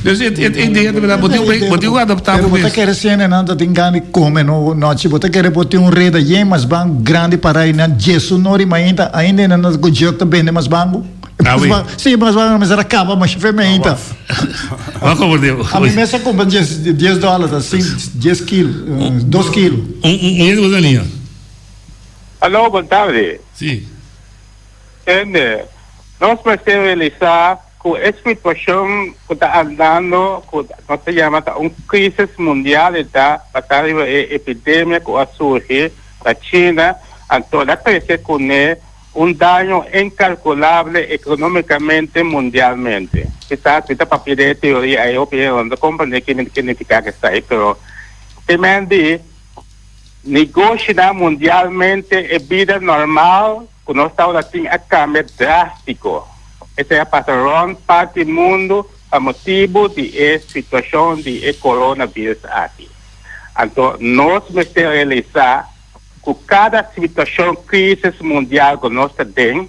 Dus e idea ta bira bo tin bo tin ku adaptá Pero bo bo ta mes. kere si hendenan ta tin gana di kome no nochi bo ta kere bo tin un reda yen mas ban grandi para einan djesu nori mainta ainda hendenan ku jug ta bende mas bangu Ah, mas oui. ban si mas bangu mester a kaba masha fe mainta. Wak over de A mi mes a kumpra djes dies dòler ta sin dies kilo dos kilo. Un un un hende bo ta liña. Aló, bon tardi. Si. Hende, nos mester realisá Ku e situashon ku ta andando, ku nos ta yama ta un krisis mundial e ta basá riba e epidemia ku a surgi na China, anto el a trese kuné un daño inkalkulable ekonomikamente mundialmente. Kisas mi ta papia den e teoria ei hopi hende no ta komprendé ke mi ke nifiká esei, pero te men di negoshinan mundialmente e bida normal, Ku nos tabata tin a kambia drástiko. Esei a pasa rònt parti mundu pa motibu di e situashon di e coronavirus aki. Anto nos mester realisá ku kada situashon krísis mundial ku nos ta den,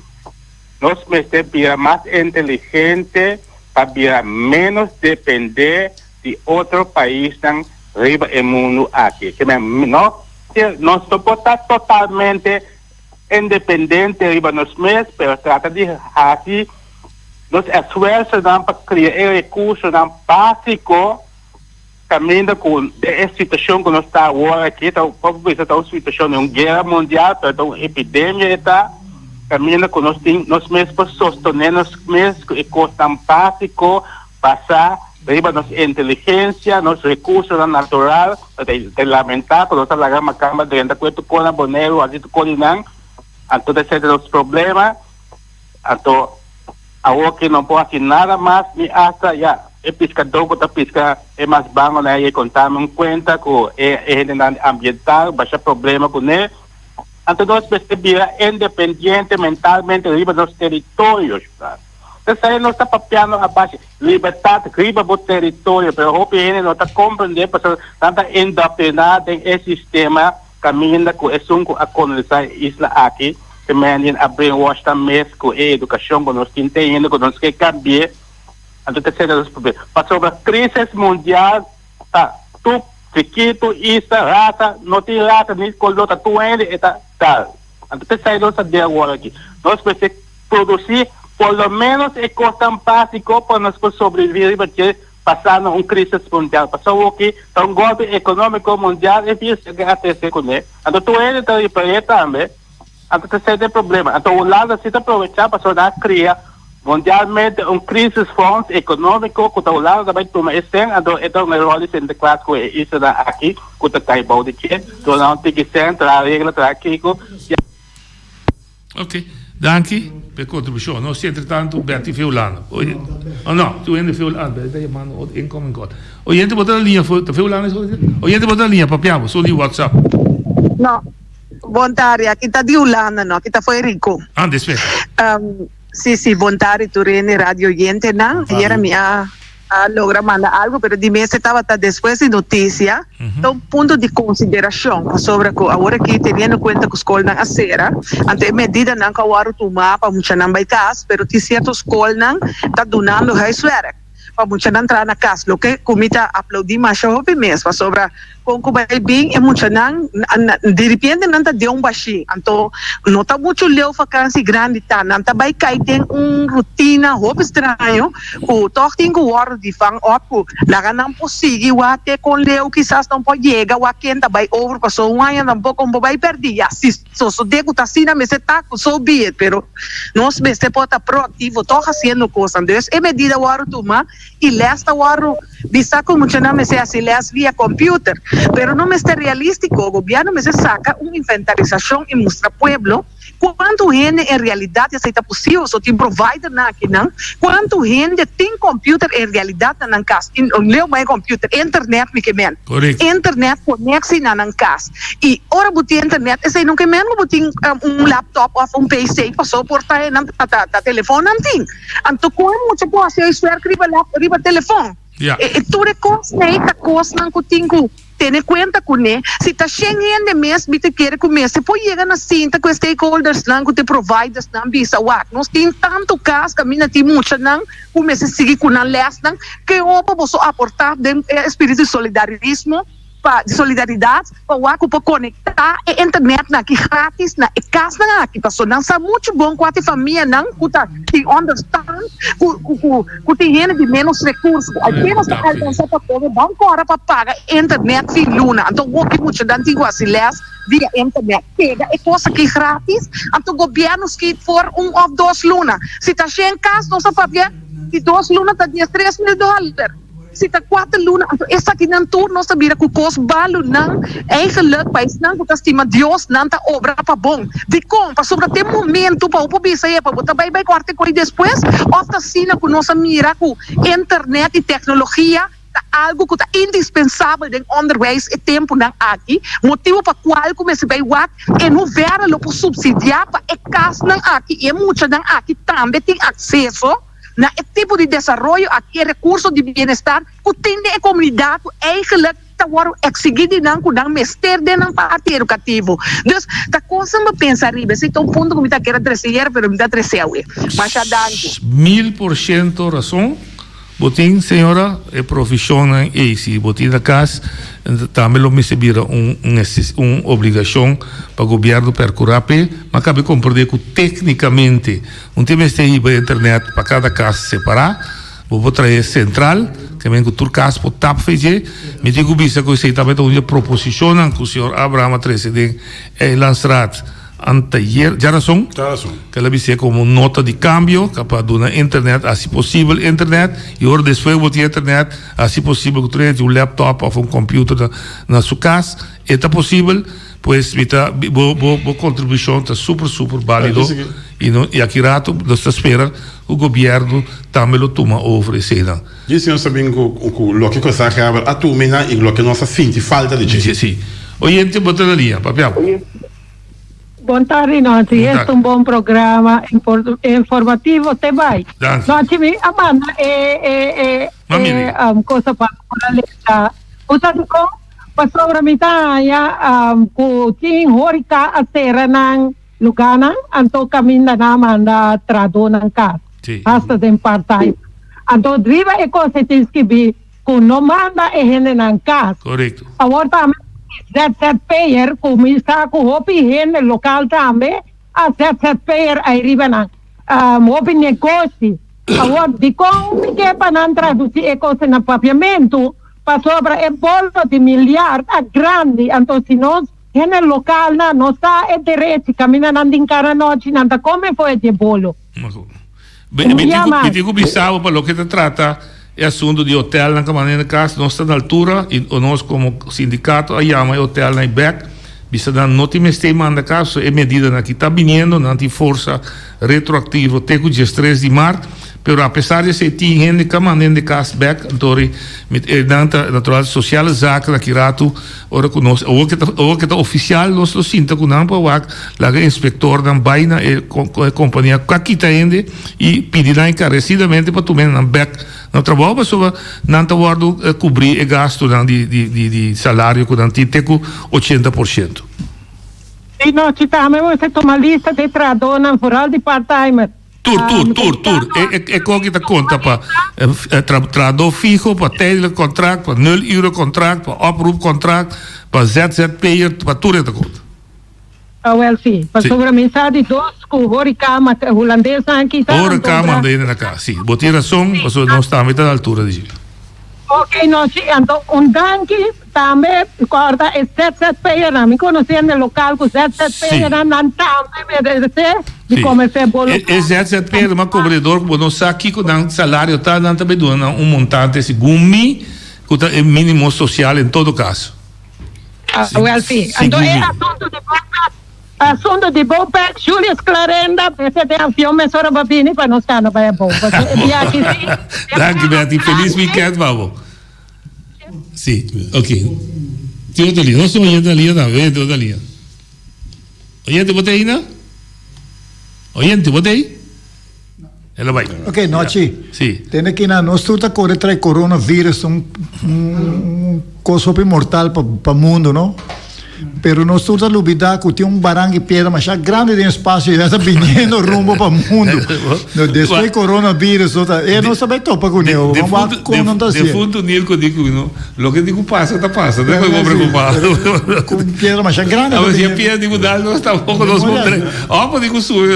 nos mester bira mas inteligente pa bira ménos dependé di otro paisnan riba e mundu aki. Nos no por ta totalmente Independente riba nos mes, pero trata di haci nos esfuerzonan pa cria e recursonan basico caminda cu den e situacion cu nos ta awor aki, ta por bisa ta un situacion di un guera mundial, pero ta un epidemia e ta, caminda cu nos tin nos mes por sostene nos mes cu e cosnan basico basa riba nos inteligencia, nos recursonan natural. Ta ta lamenta cu nos a laga macamba drenta cu e tucona Boneiru haci tuconinan, anto ta esey ta nos problema, anto awor ki no por haci nada mas ni hasta ya e piscador cu ta pisca e mas bangonan ey contami un cuenta cu e e hendenan ambiental basha problema cune, anto nos mester bira independiente mentalmente riba nos teritorio. Esei nos ta papiando a base libertat riba bo teritorio, pero hopi hende no ta komprendé pasobra nan ta indoktriná den e sistema kaminda ku esun ku a kolonisá e isla aki, te mendin a brainwash nan mes ku e edukashon ku nos tin te hende ku nos ke kambi'é. Anto ta esei ta nos problema. Pasobra krisis mundial ta tur chikitu, isla, rasa, no tin rasa ni koló, ta tur hende e ta dal. Anto p'esei nos ta den awor aki. Nos mester produsí por lo ménos e kosnan básiko pa nos por sobreviví riba dje pasando un krísis mundial. Pasobra awoki ta un gòlpi ekonómiko mundial e virus ke a trese kuné. Anto tur hende ta ripar'é tambe. Anto ta esei ta e problema. Anto Hulanda si ta aprovechá pasobra nan a kria mundialmente un crisisfonds ekonómiko ku ta Hulanda ta bai tuma e sèn anto e ta un eror di Sinterklaas ku e islanan aki ku ta kai bou di dje. Duna un tiki sèn, traha regla, traha kiko. Ok, danki pa e kontribushon. Nos si entretantu Betty fe Hulanda. Oye, oh no, tu hende fe Hulanda, Betty ta yamando otro incoming call. Oyente bo ta na liña, ta fe Hulanda esaki? Oyente bo ta na liña, papia bo, son di WhatsApp. No. Bon tardi, aki ta di Hulanda no, aki ta fo'i Rico. Ah, despues. Um, si, si, bon tardi tur hende radio oyentenan. Ayer mi a, a logra manda algo, pero di mester tabata despues di noticia. Ta un punto di consideracion, pasobra cu awor aki teniendo cuenta cu scolnan a cera, anto e medidanan cu a wordo tuma pa muchanan bay cas, pero tin cierto scolnan ta dunando huiswerk. pa muchanan traha na kas, loke ku mi ta aplaudí masha hopi mes, pasobra kon ku bai bin e muchanan diripiente nan ta den un bashí, anto no ta muchu leu fakansi grandi ta, nan ta bai kai den un rutina hopi straño ku tòg tin ku wòrdu di van òp ku laga nan por sigui wak te kon leu kisas nan por yega wak ken ta bai over pasobra un aña tampoko no por bai pèrdí, ya si Sosodé ku ta asina mester ta ku so be it, pero nos mester por ta proaktivo tòg hasiendo kosnan. Dus e medida wòrdu tuma i lès ta wòrdu bisa ku muchanan mester hasi lès via kòmpiuter. Pero no mester realístiko, gobièrnu mester saka un inventarisashon i mustra pueblo kuantu hende en realidat esei ta posibel, so tin providernan akinan, kuantu hende tin kòmpiuter en realidat na nan kas. Leu bai kòmpiuter, internet mi ke men. Internet koneksi na nan kas. I ora bo tin internet esei no ke men ku bo tin un laptop òf un PC paso por ta nan ta telefòn nan tin. Anto kon e mucha por hasi huiswerk riba lap riba telefòn? E tur e kosnan ei ta kosnan ku tin ku tene kuenta kuné. Si ta shen hende mes mi ta kere ku mester por yega na sinta ku e stakeholdersnan ku ta e providersnan bisa wak nos tin tantu kas kaminda tin muchanan ku mester sigui ku nan lèsnan ke hopi boso aportá den e espiritu di solidarismo pa di solidaridat pa wak ku por konektá e internetnan aki gratis na e kasnan aki pasobra nan sa muchu bon kua ta e famianan ku ta tin onderstand ku ku ku tin hende di ménos rekurso ku apenas ta alkansá pa kome ban kòrda pa paga internet fin luna anto hopi muchanan tin ku hasi lès via internet pega e kos aki gratis anto gobièrnu skit for un òf dos luna si ta shen kas nos a papia di dos luna ta 13000 dòler. Si ta kuater luna, anto esakinan tur nos ta bira ku kos balu. Nan, eigenlik, pa esnan ku ta stima Dios, nan ta obra pa bon. Dikon? Pasobra te momentu pa bo por bisa e pa bo ta bai bai kòrta e koi despues, òf ta asina ku nos a mira ku internet i teknologia ta algu ku ta indispensabel den onderwijs e tempunan aki, motibu pa kual ku mester bai wak en hoeverre lo por supsidiá pa e kasnan aki i e muchanan aki tambe tin akseso. Na e tipo di desaroyo aki e rekurso di bienestar ku tin den e komunidat ku eigenlik ta wòrdu eksigí di nan ku nan mester den nan parti edukativo. Dus ta kosnan pa pensa ariba. Esei ta un punto ku mi ta kier a trese ayer pero mi ta trese awe. Masha danki. 1000% rason bo tin señora e provisionnan ey si bo tin na cas tambe lo mester bira un un obligacion pa gobierno percura p'e ma cabe comprende cu tecnicamente Un tin mester hiba internet pa kada kas separá. Bo por trae sentral, ke men ku tur kas por tap fe dje. Mi tin ku bisa ku esei tabata un di e proposishonnan ku señor Abraham a trese den Eilandsraad anteayer, djarason, ke el a bis'é komo nota di kambio ka pa duna internet hasi posibel internet i ora despues bo tin internet hasi posibel ku tur hende tin un laptop òf un computer na su kas e ta posibel. Pues mi ta bo bo bo contribucion ta super super valido y no y aki rato nos ta spera cu gobierno tambe lo tuma over eseinan. Djis nos ta bin cu cu loke cu sa Herbert a tumina y loke nos a sinti falta di dje. Si. Oyente bo ta na liña, papia bo. Bon tardi Nonchi, Bon es tardi. un bon programa informativo te bai. Danki. Nonchi mi a manda e e e Ma miri. e um, cosa pa por a lesa. Bo sa dikon? Pasobra mi ta haña um, ku tin horika a sera nan lugánan, anto kaminda nan a manda trahadónan kas, Sí. hasta den part-time. Anto riba e kos e tin skibí ku no manda e hendenan kas. Korekto. Awor tambe ZZP'er ku mi sa ku hopi hende lokal tambe a ZZP'er ai riba nan hopi negoshi. Awor dikon mi ke pa nan tradusi e kos na papiamentu? Pasobra e bolo di milyard a grandi anto si nos hende lokalnan no sa e derechi kaminda nan tin kara nochi nan ta kome for e dje bolo. Mi tin ku bisa bo pa loke ta trata e asuntu di hotelnan ka manda na kas, nos ta na altura i nos komo sindikato a yama e hotelnan ei bèk, bisa nan no tin mester manda kas, so e medidanan aki ta biniendo, nan tin forsa retroaktivo te ku diestres di mart, pero apesar di esei tin hende ka manda hende kas bèk, anto nan ta natural sosiale zaken aki ratu. Ora ku nos, awor ke ta, awor ke ta ofisial nos lo sinta ku nan pa wak, laga e inspektornan bai na e kompania ku a kita hende i pidi nan enkaresidamente pa tuma nan bèk na trabou pasobra nan ta wòrdu kubrí e gastunan di di di di salario ku nan tin te ku 80%. Di nochi tambe mester tuma lista di trahadónan, vooral di part-timer. Tur, tur, tur, tur. E, e, e koki ta konta pa tra, trahadó fiho, pa tijdelijk kontrakt, pa nul uren kontrakt, pa oproep kontrakt, pa ZZP'er, pa tur e ta konta. Awel si, pasobra mi sa di dos ku horeca ma hulandesnan kita. Horeca manda hende na kas, si. Bo tin rason, pasobra nos tambe ta na altura di dje. Ok, nochi, anto un danki. Tambe corda e ZZP'ernan. Mi conoce hende local cu ZZP'ernan, nan tambe merece di come fe bo local. E ZZP'er ma cobredor cu bo no sa kico nan salario ta, nan ta bay duna nan un montante segun mi cu ta e minimo social en todo caso. Awel si. Anto e asunto di Bopec, asunto di Bopec, Julius Clarenda mester den avion mesora pa bini pa nos cana bay abou. Pasobra e biaha aki si. Danki Betty, feliz weekend pa bo. Sí, ok. Tin otro línea. Nos oyente na línea tambe. Oyente otro línea. Oyente, bo ta ahí na? Oyente, bo ta ahí? El a bai. Ok, Nochi. Sí. Tende ki na nos tur ta kore trae coronavirus un un kos hopi mortal pa pa mundo, no? Pero nos tur ta lubida ku tin un baranki piedra masha grandi den espacio i ta biniendo rumbo pa mundu. No, despues coronavirus no ta, e nos ta bai topa ku neo. Vamos wak kon nan ta hasié. Defuntu Nilko di ku no, loke di ku pasa ta pasa, no ku bo preocupa. Ku piedra masha grandi. A si e piedra di ku dal nos tampoco nos por tre. Opo di ku subi,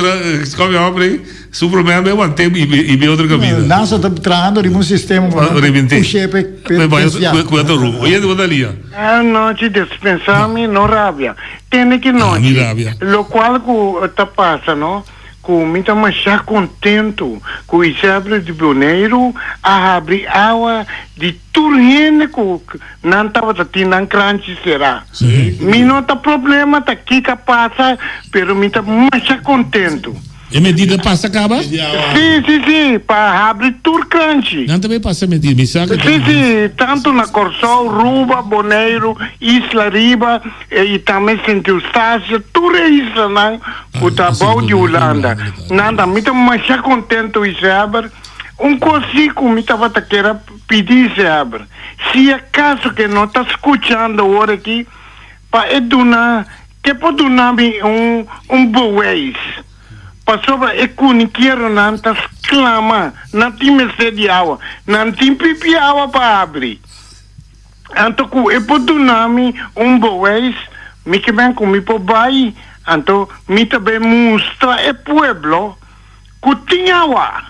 komi hombre. Su promé a want'é i bai otro kaminda. NASA ta trahando riba un sistema pa Rebent'é. push'é p'e P'e bai desviá. ku otro rumbo. Oye, bo ta lia. Anochi despensá mi no rabia. Tende ki Ah, mi nochi. rabia. Lokual ku ta pasa no, ku mi ta masha kontentu ku Isabel di Boneiru a habri awa di tur hende ku nan tabata tin nan kranchi será. Mi no ta problema ta kiko a pasa, pero mi ta masha kontentu. E medida pasa caba? Sí, sí, sí, pa habri tur kranchi. Nan ta bay pasa e medida, mi sa cu Sí, sí, tanto na Corsou, Ruba, Boneiru, Isla Riba y tambe Sint Eustatius, tur e islanan cu ta bou di Hulanda. Nan ta, mi ta masha contento Iseaber. Un cos sí cu mi tabata kier a pidi Iseaber, si acaso ke no ta scuchando ora aki, Pa e duna, ke por duna mi un un bewijs, pasobra e kunikieronan ta sklama, nan tin mester di awa, nan tin pipi awa pa habri. Anto ku e por duna mi un bewijs, mi ke ben ku mi por bai, anto mi ta bai mustra e pueblo ku tin awa.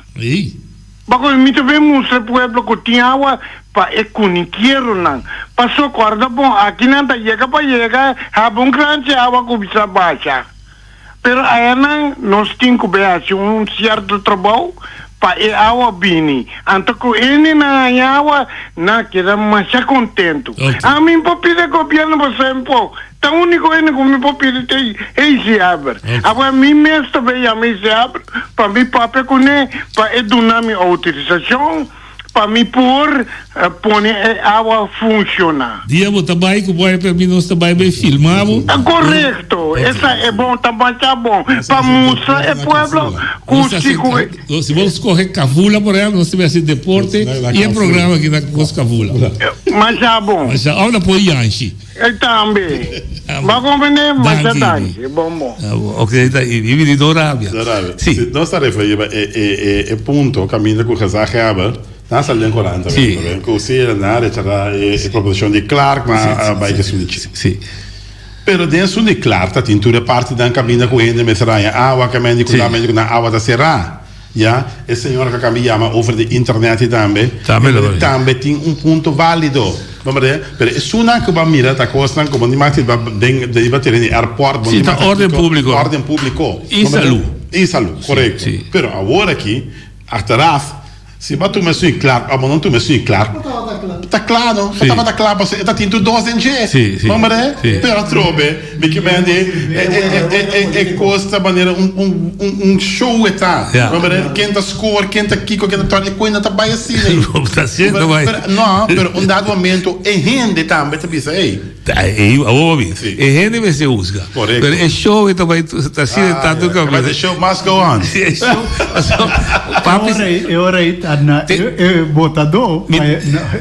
Bako mi ta bin mustra e pueblo ku tin awa pa e kunikieronan. Paso kòrda bon, aki nan ta yega pa yega haba un kranchi awa ku bisa basha. Pero ayanan nos tin ku bai hasi un sierto trabou pa e awa bini. Anto ku hendenan haña awa, nan a keda masha kontentu. Ami por pidi e gobièrnu pa sempo Ta unico hende cu mi por pidi ta Eisi Haber. Awor mi mes ta bay yama Eisi Haber pa mi papia cune pa e duna mi autorisacion. Pa mi por pone e awa funciona. Dia bo ta bai cu bo a permi nos ta bai bay filma bo. Correcto, esa e bon ta masha bon pa mustra e pueblo cu si cu e. Si bo scoge Cavula por ehempel nos ta bay haci deporte y e programa aki na cos Cavula. Masha bon. Masha, of na por Yanshi. E tambe. Bo comprende? Masha danki. Bon bon. Ok, ta i bini no rabia. No rabia. Si. Nos ta referi riba e e e punto kaminda ku gezaghebber nan a sali den korant tambe. Si. Ku si nan a rechasá e proposishon di Clark ma a bai ku esun di Chile. Si. Pero den esun di Clark ta tin tur e partinan kaminda ku hende mester haña awa, kaminda ku ku nan awa ta será. Ya, e señora ku a kambia yama over di internet i tambe. Tambe lo bai. Tambe tin un punto válido. Bo mira, pero esunnan ku bo a mira ta kosnan ku bo ni mag tin den den riba tereno di airport, bo Si, ni ta mag tin orden kiko, públiko. orden públiko. I Bo mira, salú. I salú, Si, korekto. si. Pero awor aki, achteraf, si bo a tuma esun i Clark òf bo no tuma esun i Clark, ta kla no, Si. ta tabata kla pasobra e ta tin tur dos den dje. Si, si, Bo mira, si. pero atrobe. Mi ke bende e kos ta manera un show e ta. Ken ta score, ken ta kiko, ken ta torna, e koe no ta bai asina. No, pero un dado momento e hende tambe ta bisa ey. Awor bo bisa, e hende mester husga. Pero e show e ta bai ta asina tantu kaminda. The show must go on. E show, papi. E ora ei ta na e botadó pa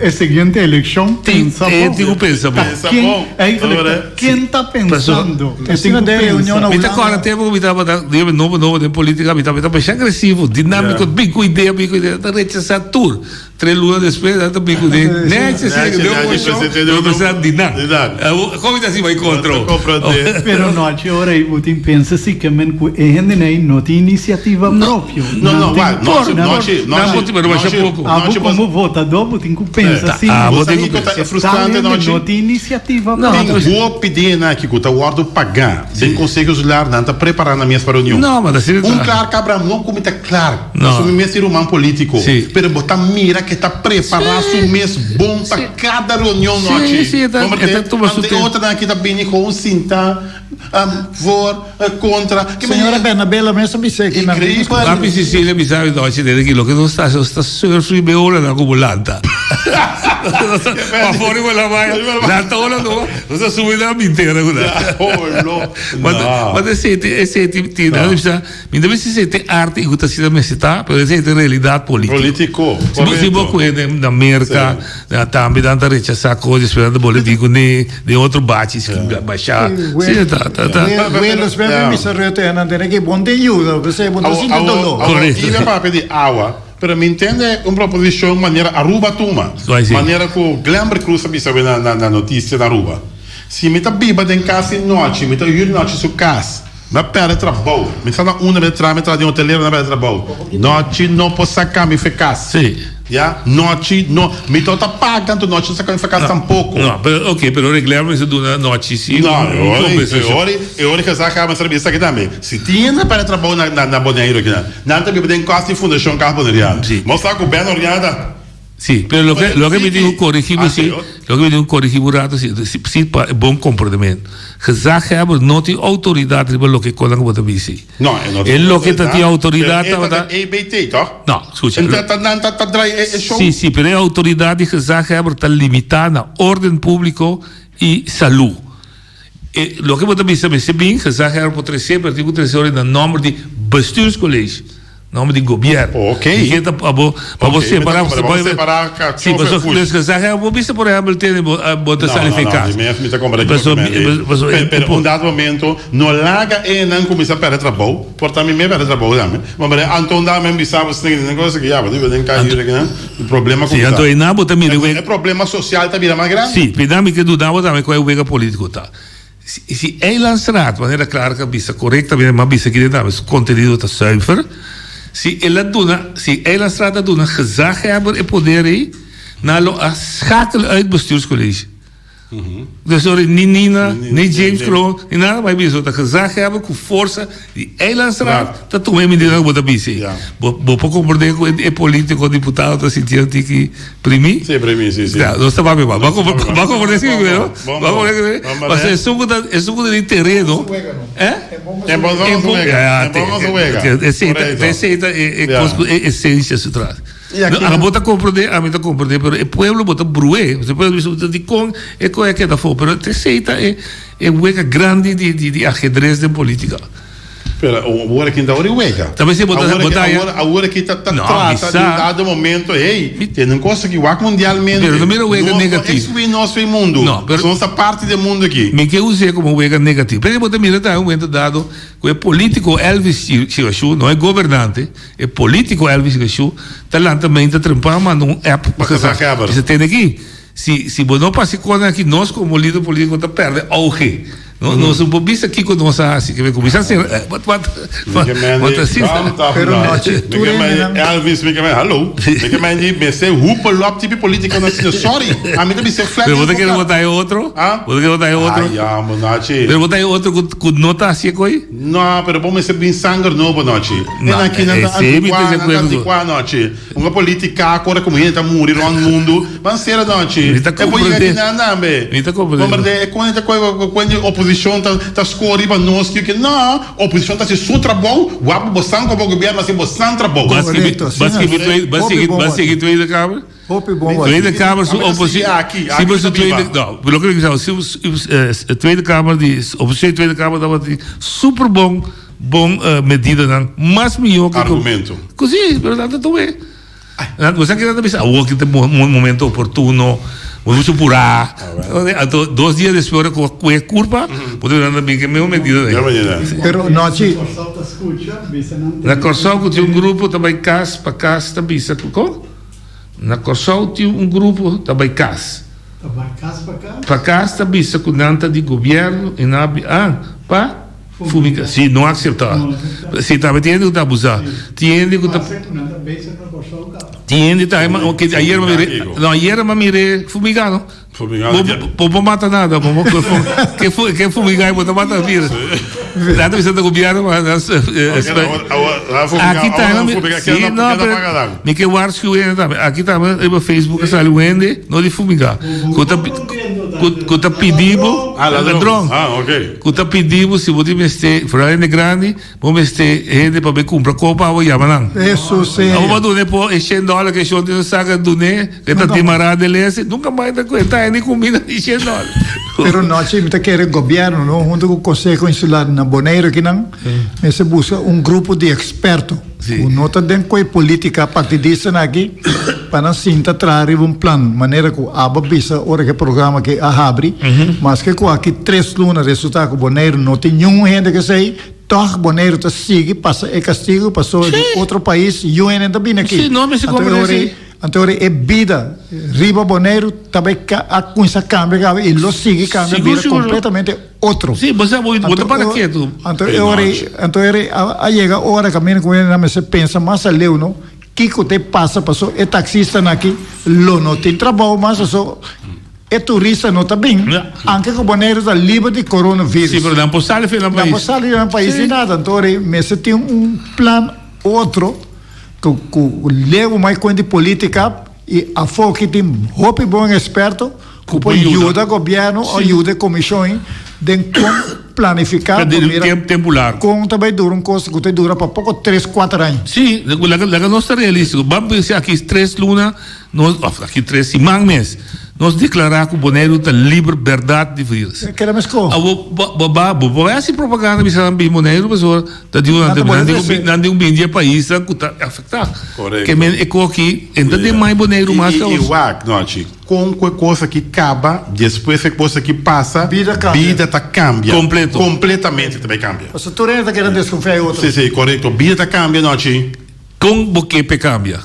e siguiente elekshon pensa bon. E tin ku pensa bon. Pensa bon. Eigenlijk Ken ta pensando? E tin ku pensa. Mi ta kòrda tempu ku mi tabata diga nobo nobo den politika mi tabata masha agresivo, dinámiko, bin ku idea, bin ku idea, ta rechasá tur. Tres luna despues nan ta bin ku den nechi asina ku den oposishon lo mester a di nan. Kon mi ta hasi bai kontra? Pero nochi ora ei bo tin pensa si ke men ku e hendenan ei no tin inisiativa propio. No, no, wak, nochi, nochi, nochi, pero masha poko. Abo komo votadó bo tin ku pensa si. Abo tin ku pensa. E frustrante nochi. No tin inisiativa propio. Tin hopi dena aki ku ta wòrdu pagá den Konseho Insular, nan ta prepará nan mes pa reunion. No, ma ta asina ta. Un Clark Abraham, no ku mi ta Clark, pasobra mi mes tin ruman polítiko, pero bo ta mira ku e ta prepará su mes bon pa kada reunion nochi. Anto e otronan aki ta bini gewoon sinta. Voor, contra. Señora Bernabela mes a bisa aki nan. Increíbel. Papi Cecilia bisa mi nochi den aki loke nos ta haci nos ta surf riba e olanan cu bo lanta. Pafor riba la maya lanta ola no nos ta subi na mintera cu nan. Ma esey esey tin nan bisa mi ta bisa esey tin arte y cu ta asina mester ta pero esey ta realidad politico. Politico, Si bo coge na Merca tambe nan ta rechasa cos despues nan ta bolbe bin cune. Den otro bachi basha. Sí, ta, ta, ta. Bueno, espera mi misa reto en antena que bon te ayuda, porque bon te sinti dolor. Correcto. Iba papia di awa, pero mi intende un proposicion manera Aruba tuma. Manera cu Glenbert Croes a bisa na na noticia na Aruba. Si mi ta biba den cas di nochi, mi ta huur nochi su cas, mi a perde trabou, mi sa na unda mi ta traha, mi ta traha den hotelero, mi a perde trabou. Nochi no por saca mi fe cas. Sí. Ya, nochi no, mi to ta paga anto nochi no sa kami fracas tampoco. No, pero ok, pero regularmente se duna nochi si No, un e ora, e compensacion. ora, e ora que sa caba mester bisa aki tambe. Si tin hende para trabou na na na Boneiru aki nan, nan ta biba den kas di Fundashon Kas Boneriano. Si. Bo sa ku Ben Oriana ta. Si, pero loke loke mi tin ku corigi bo si, loke mi tin ku corigi bo un rato si, si si pa e bon comportamiento. Gezaghebber no tin autoridad riba loke konan ku bo ta bisi. No, e no E loke ta tin autoridad Pero e tabata. ta EBT, toch? No, scucha. En ta ta nan ta ta draai e e show? Sí, sí, pero e autoridad di gezaghebber ta limitá na orden público i salú. E loke bo ta bisa mester bin, gezaghebber por trese, pero tin ku trese ora na nòmber di bestuurscollege. Nomber di gobierno. Ok. Di ke ta pa bo pa bo Ok, separa mi ta pa bo separa Si, cacho paso fe fush. dus gezag hebben bo bisa por ehempel tene bo bo ta No, sali no, fe no, cas. di mes mi ta compra Paso equipamento. paso Pe- Pero un dado momento no laga e nan cuminsa perde trabou, por ta mi me perde trabou tambe. Ma pero anto un dado momento bisa bo snake den cosa que ya bo den kai hier que nan problema Si, cuminsa. anto einan bo ta mira E problema social ta bira mas grandi. Si, pero mi ke duda bo tambe cu e wega politico ta. Si Eilandsraad, manera Clark a bisa korektamente, m'a bisa kende tambe su kontenido ta zuiver, si el a duna, si Eilandsraad a duna gezaghebber e poder ei, nan lo a schakel uit bestuurscollege. Dus ora ni Nina, ni James Kroon, ni nada bai bisa, ta gezaghebber ku forsa di Eilandsraad ta tuma e medidanan ku bo ta bisa ei. Bo bo por komprende ku e politiko diputado ta sinti un tiki Primi? Sí, primi, sí, sí. Ja, nos ta papia mal. Bo a comprende si mi no? Bo a comprende? Pasobra esun ku ta, esun ku ta den tereno, eh? En bon nos wega. En bon nos wega. Esei ta, esei ta e kos ku e esensia su tras. No, abo ta comprende, ami ta comprende, pero e pueblo bo ta brué. E pueblo bisa bo dicon e coe a keda afó. Pero esey ta e e wega grandi di di di ajedrez den politica. Pero awor aki ta ora e wega. Ta besi bo ta bo ta Awor awor aki ta ta trata di un dado momento, hey, tene un cosa aki wak mundialmente. Pero no mira wega negativo. Nos no exclui nos fen mundo. No, pero nos ta parti den mundo aki. Mi ke us'é como wega negativo. Pero bo ta mira ta un momento dado cu e politico Elvis Chivashu, no e gobernante, E politico Elvis Geshu ta lanta meinta trempan manda un app pa Gezaghebber. Bisa tende aki, si si bo no pasa e konan aki nos como lider politico ta perde auge. No nos no por bisa kiko nos a hasi. Ke kuminsa sera wat wat wat asina. Pero nochi tur hendenan. Elvis mi ke men hallo. Mi ke men di mester hupa lop tipo politico na asina. Sorry, ami ta bisa flat. Pero bo ta kere bota e otro? Bo ta kere bota e otro? Ay amo nochi. Pero bo ta e otro ku ku no ta hasi e koi? No, pero bo mester bin sanger nobo nochi. E nan ki nan ta anticuá, nan ta anticuá nochi. Un politica cu ora cu hende ta muri rond mundo, ban sera nochi. Mi ta E por yega comprende. ki nan tambe. Mi ta comprende. Comprende? E con ta coy cu e oposicion ta ta score riba nos ki ki. No, oposicion ta haci su trabou, wak bo san como gobierno haci bo san trabou. Bas skibi, Correcto, bas asina. skibi tweede, bas Hopi sigui, bon bas wak. sigui Tweede Kamer. Hopi bon wak. Tweede Kamer su Ami ta sigui oposicion. aki, Si aki bo su ta biba. Tweede, no, loke mi bisa, si bo Tweede Kamer di oposicion di Tweede Kamer tabata super bon. Bon medidanan mas mihó ku. Argumento. Ku si, pero nan ta tuma e. Nan bo sa keda ta bisa awor ki ta momento oportuno, bo muchu purá. Anto dos dia despues ora ku a kue kurpa, bo ta mira nan ta bin ku e mesmo medida ei. Pero nochi. Na Kòrsou ku tin un grupo ta bai kas pa kas ta bisa ku kon? Na Kòrsou tin un grupo ta bai kas. Ta bai kas pa kas? Pa kas ta bisa ku nan ta di gobièrnu i nan a bi ah pa. Fumiga, si, no acepta. Si, tambe tin hende cu ta abusa. Tin hende cu ta. Tin hende ta, oke, ayer mi mire, no, ayer mi mire fumiga, no? Fumiga. Bo, bo bo mata nada, bo, bo, ke, ke fumiga bo ta mata vir. Nan ta bisa ta gobierno, ma nan, aki ta, si, no, pero, mi ke waarschuw hende tambe. Aki tambe riba Facebook a sali un hende, no di fumiga, cu ta, cu ta pidi bo, ladron. Ah, oke. Ku ta pidi bo si bo tin mester, foral hende grandi, bo mester hende pa bay kumpra kopa abo yama nan. Eso sea. Abo ba dune por e shen dòler ke shon tin saka dune, e ta tin mará den lese, nunka mas e ta kuenta hende kuminda di shen dòler. Pero nochi mi ta kere gobièrnu no hunto ku Konseho Insular na Boneiru akinan mester buska un grupo di eksperto. Ku no ta den koe politica partidistanan aki pa nan sinta traha riba un plan manera ku abo a bisa ora ku e programa aki a habri maske ku aki tres luna resulta ku Boneiru no tin niun hende ku esei tòg Boneiru ta sigui pasa e kastigu pasobra di otro pais yu hende ta bini aki anto ora e bida riba Boneiru ta bai a kuminsa kambia kaba i lo sigui kambia bira kompletamente. Otro. Sí, bo sa, bo ta para ketu. Anto e ora ei, anto e ora ei a yega ora kaminda ku hende nan mester pensa mas aleu no, kiko ta e pasa paso e taksistanan aki lo no tin trabou mas paso e turista no ta bin, anke ku Boneiru ta liber di coronavirus. Sí, pero nan por sali for di nan pais. Nan por sali di nan pais ni nada, anto ora ei mester tin un plan otro ku ku leu mai kuenta di politica i afó aki tin hopi bon eksperto. Ku por yuda gobièrnu o yuda e komishon den kon planifiká pa mira kon ta bai dura un kos ku ta dura pa poko tres kuater aña. Sí, laga nos ta realístiko. Ban pensa aki tres luna nos òf aki tres siman mes nos deklará ku Boneiru ta liber bèrdat di vírus. Keda meskó. Abo bo ba bo bai hasi propaganda bisa nan bin Boneiru pasobra ta di un nan di un bini di e paisnan ku ta afektá. Ke men e koki e ta den mai Boneiru mas I wak nochi. Kon ku e kos aki kaba, despues e kos aki pasa, Bida kambia. bida ta kambia. Kompleto. Kompletamente ta bai kambia. Pasobra tur hende ta keda deskonfiá e otro. Sí, sí, korekto. Bida ta kambia nochi. Kon bo ke p'e kambia?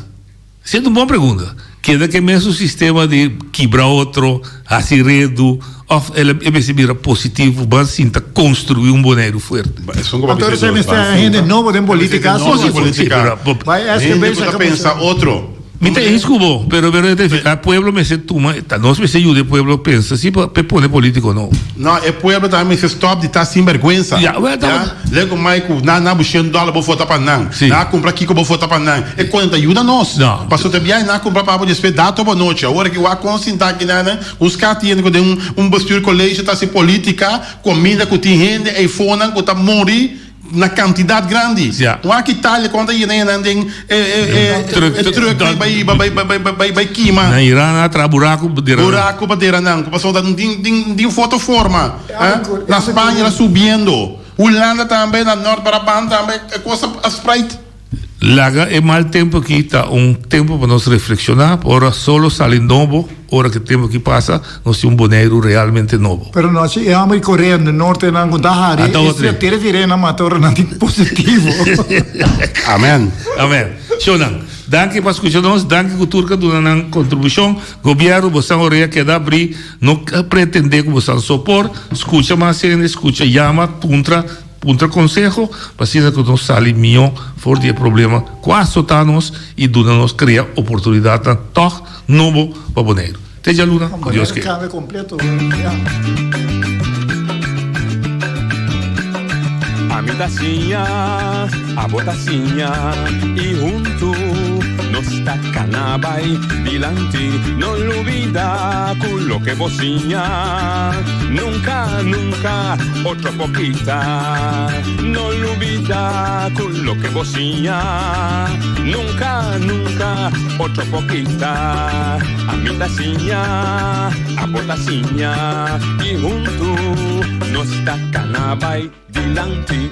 Esei ta un bon pregunta. Keda ku e mesun sistema di kibra otro, hasi redu, òf el e mester bira positivo, ban sinta konstruí un Boneiru fuerte? Esun ku bo Anto bisa esei dos, mester ban hende sinta. nobo den politika. Hende nobo den Sí, sí. politika. Sí, pero Bai SGB Hende ku ta saka pensa otro. Mi ta eens ku bo, pero pero e pueblo mester tuma, ta nos mester yuda e pueblo pensa si pa p'e pone politico no. No, e pueblo tambe mester stop di ta sinberguensa. Ya, wel ta. Ya, lego mai ku nan nan bushen dollar bo fota pa nan. Si. Nan a kumpra kiko bo fota pa nan. E konen ta yuda nos. No. Pasobra ta biahe nan a kumpra pa bo despues dato bo nochi. Awor aki wak kon sinta aki nan nan, un skat hende ku den un un bestuur college ta hasi politica, kominda ku tin hende eifonan ku ta muri. na kantidat grandi. Wak Italia kon ta yena yena den e e e truck bai bai bai bai bai kima. Na Iran a traha buraku pa dera nan. Buraku pa dera nan pasobra tin tin tin foto forma. Na Spaña ta subiendo. Hulanda tambe na Noord Brabant tambe e kos a spreid. Laga e mal tempu aki ta un tempu pa nos reflekshoná, pa ora solo sali nobo, ora ku e tempu aki pasa, nos tin un Boneiru realmente nobo. Pero no si e homber di Korea del Norte nan ku ta hari Ata otro. e tere tir'é nan mata ora nan tin positivo. Amen. Amen. Shownan, danki pa skucha nos, danki ku tur ka duna nan kontribushon. Gobièrnu bosan orea keda abrí, no pretendé ku bosan so por, skucha mas hende, skucha, yama, puntra. Puntra konseho pa asina ku nos sali mihó for di e problema ku a asotá nos i duna nos krea oportunidatnan tòg nobo pa Boneiru. Te djaluna, ku Dios ke. Ami ta siña, abo ta siña i huntu nos ta kana bai dilanti. No lubida ku loke bo siña nunka, nunka. Otro pokita, no lubida ku loke bo siña nunka, nunka. Otro pokita, ami ta siña, abo ta siña i huntu nos ta kana bai dilanti.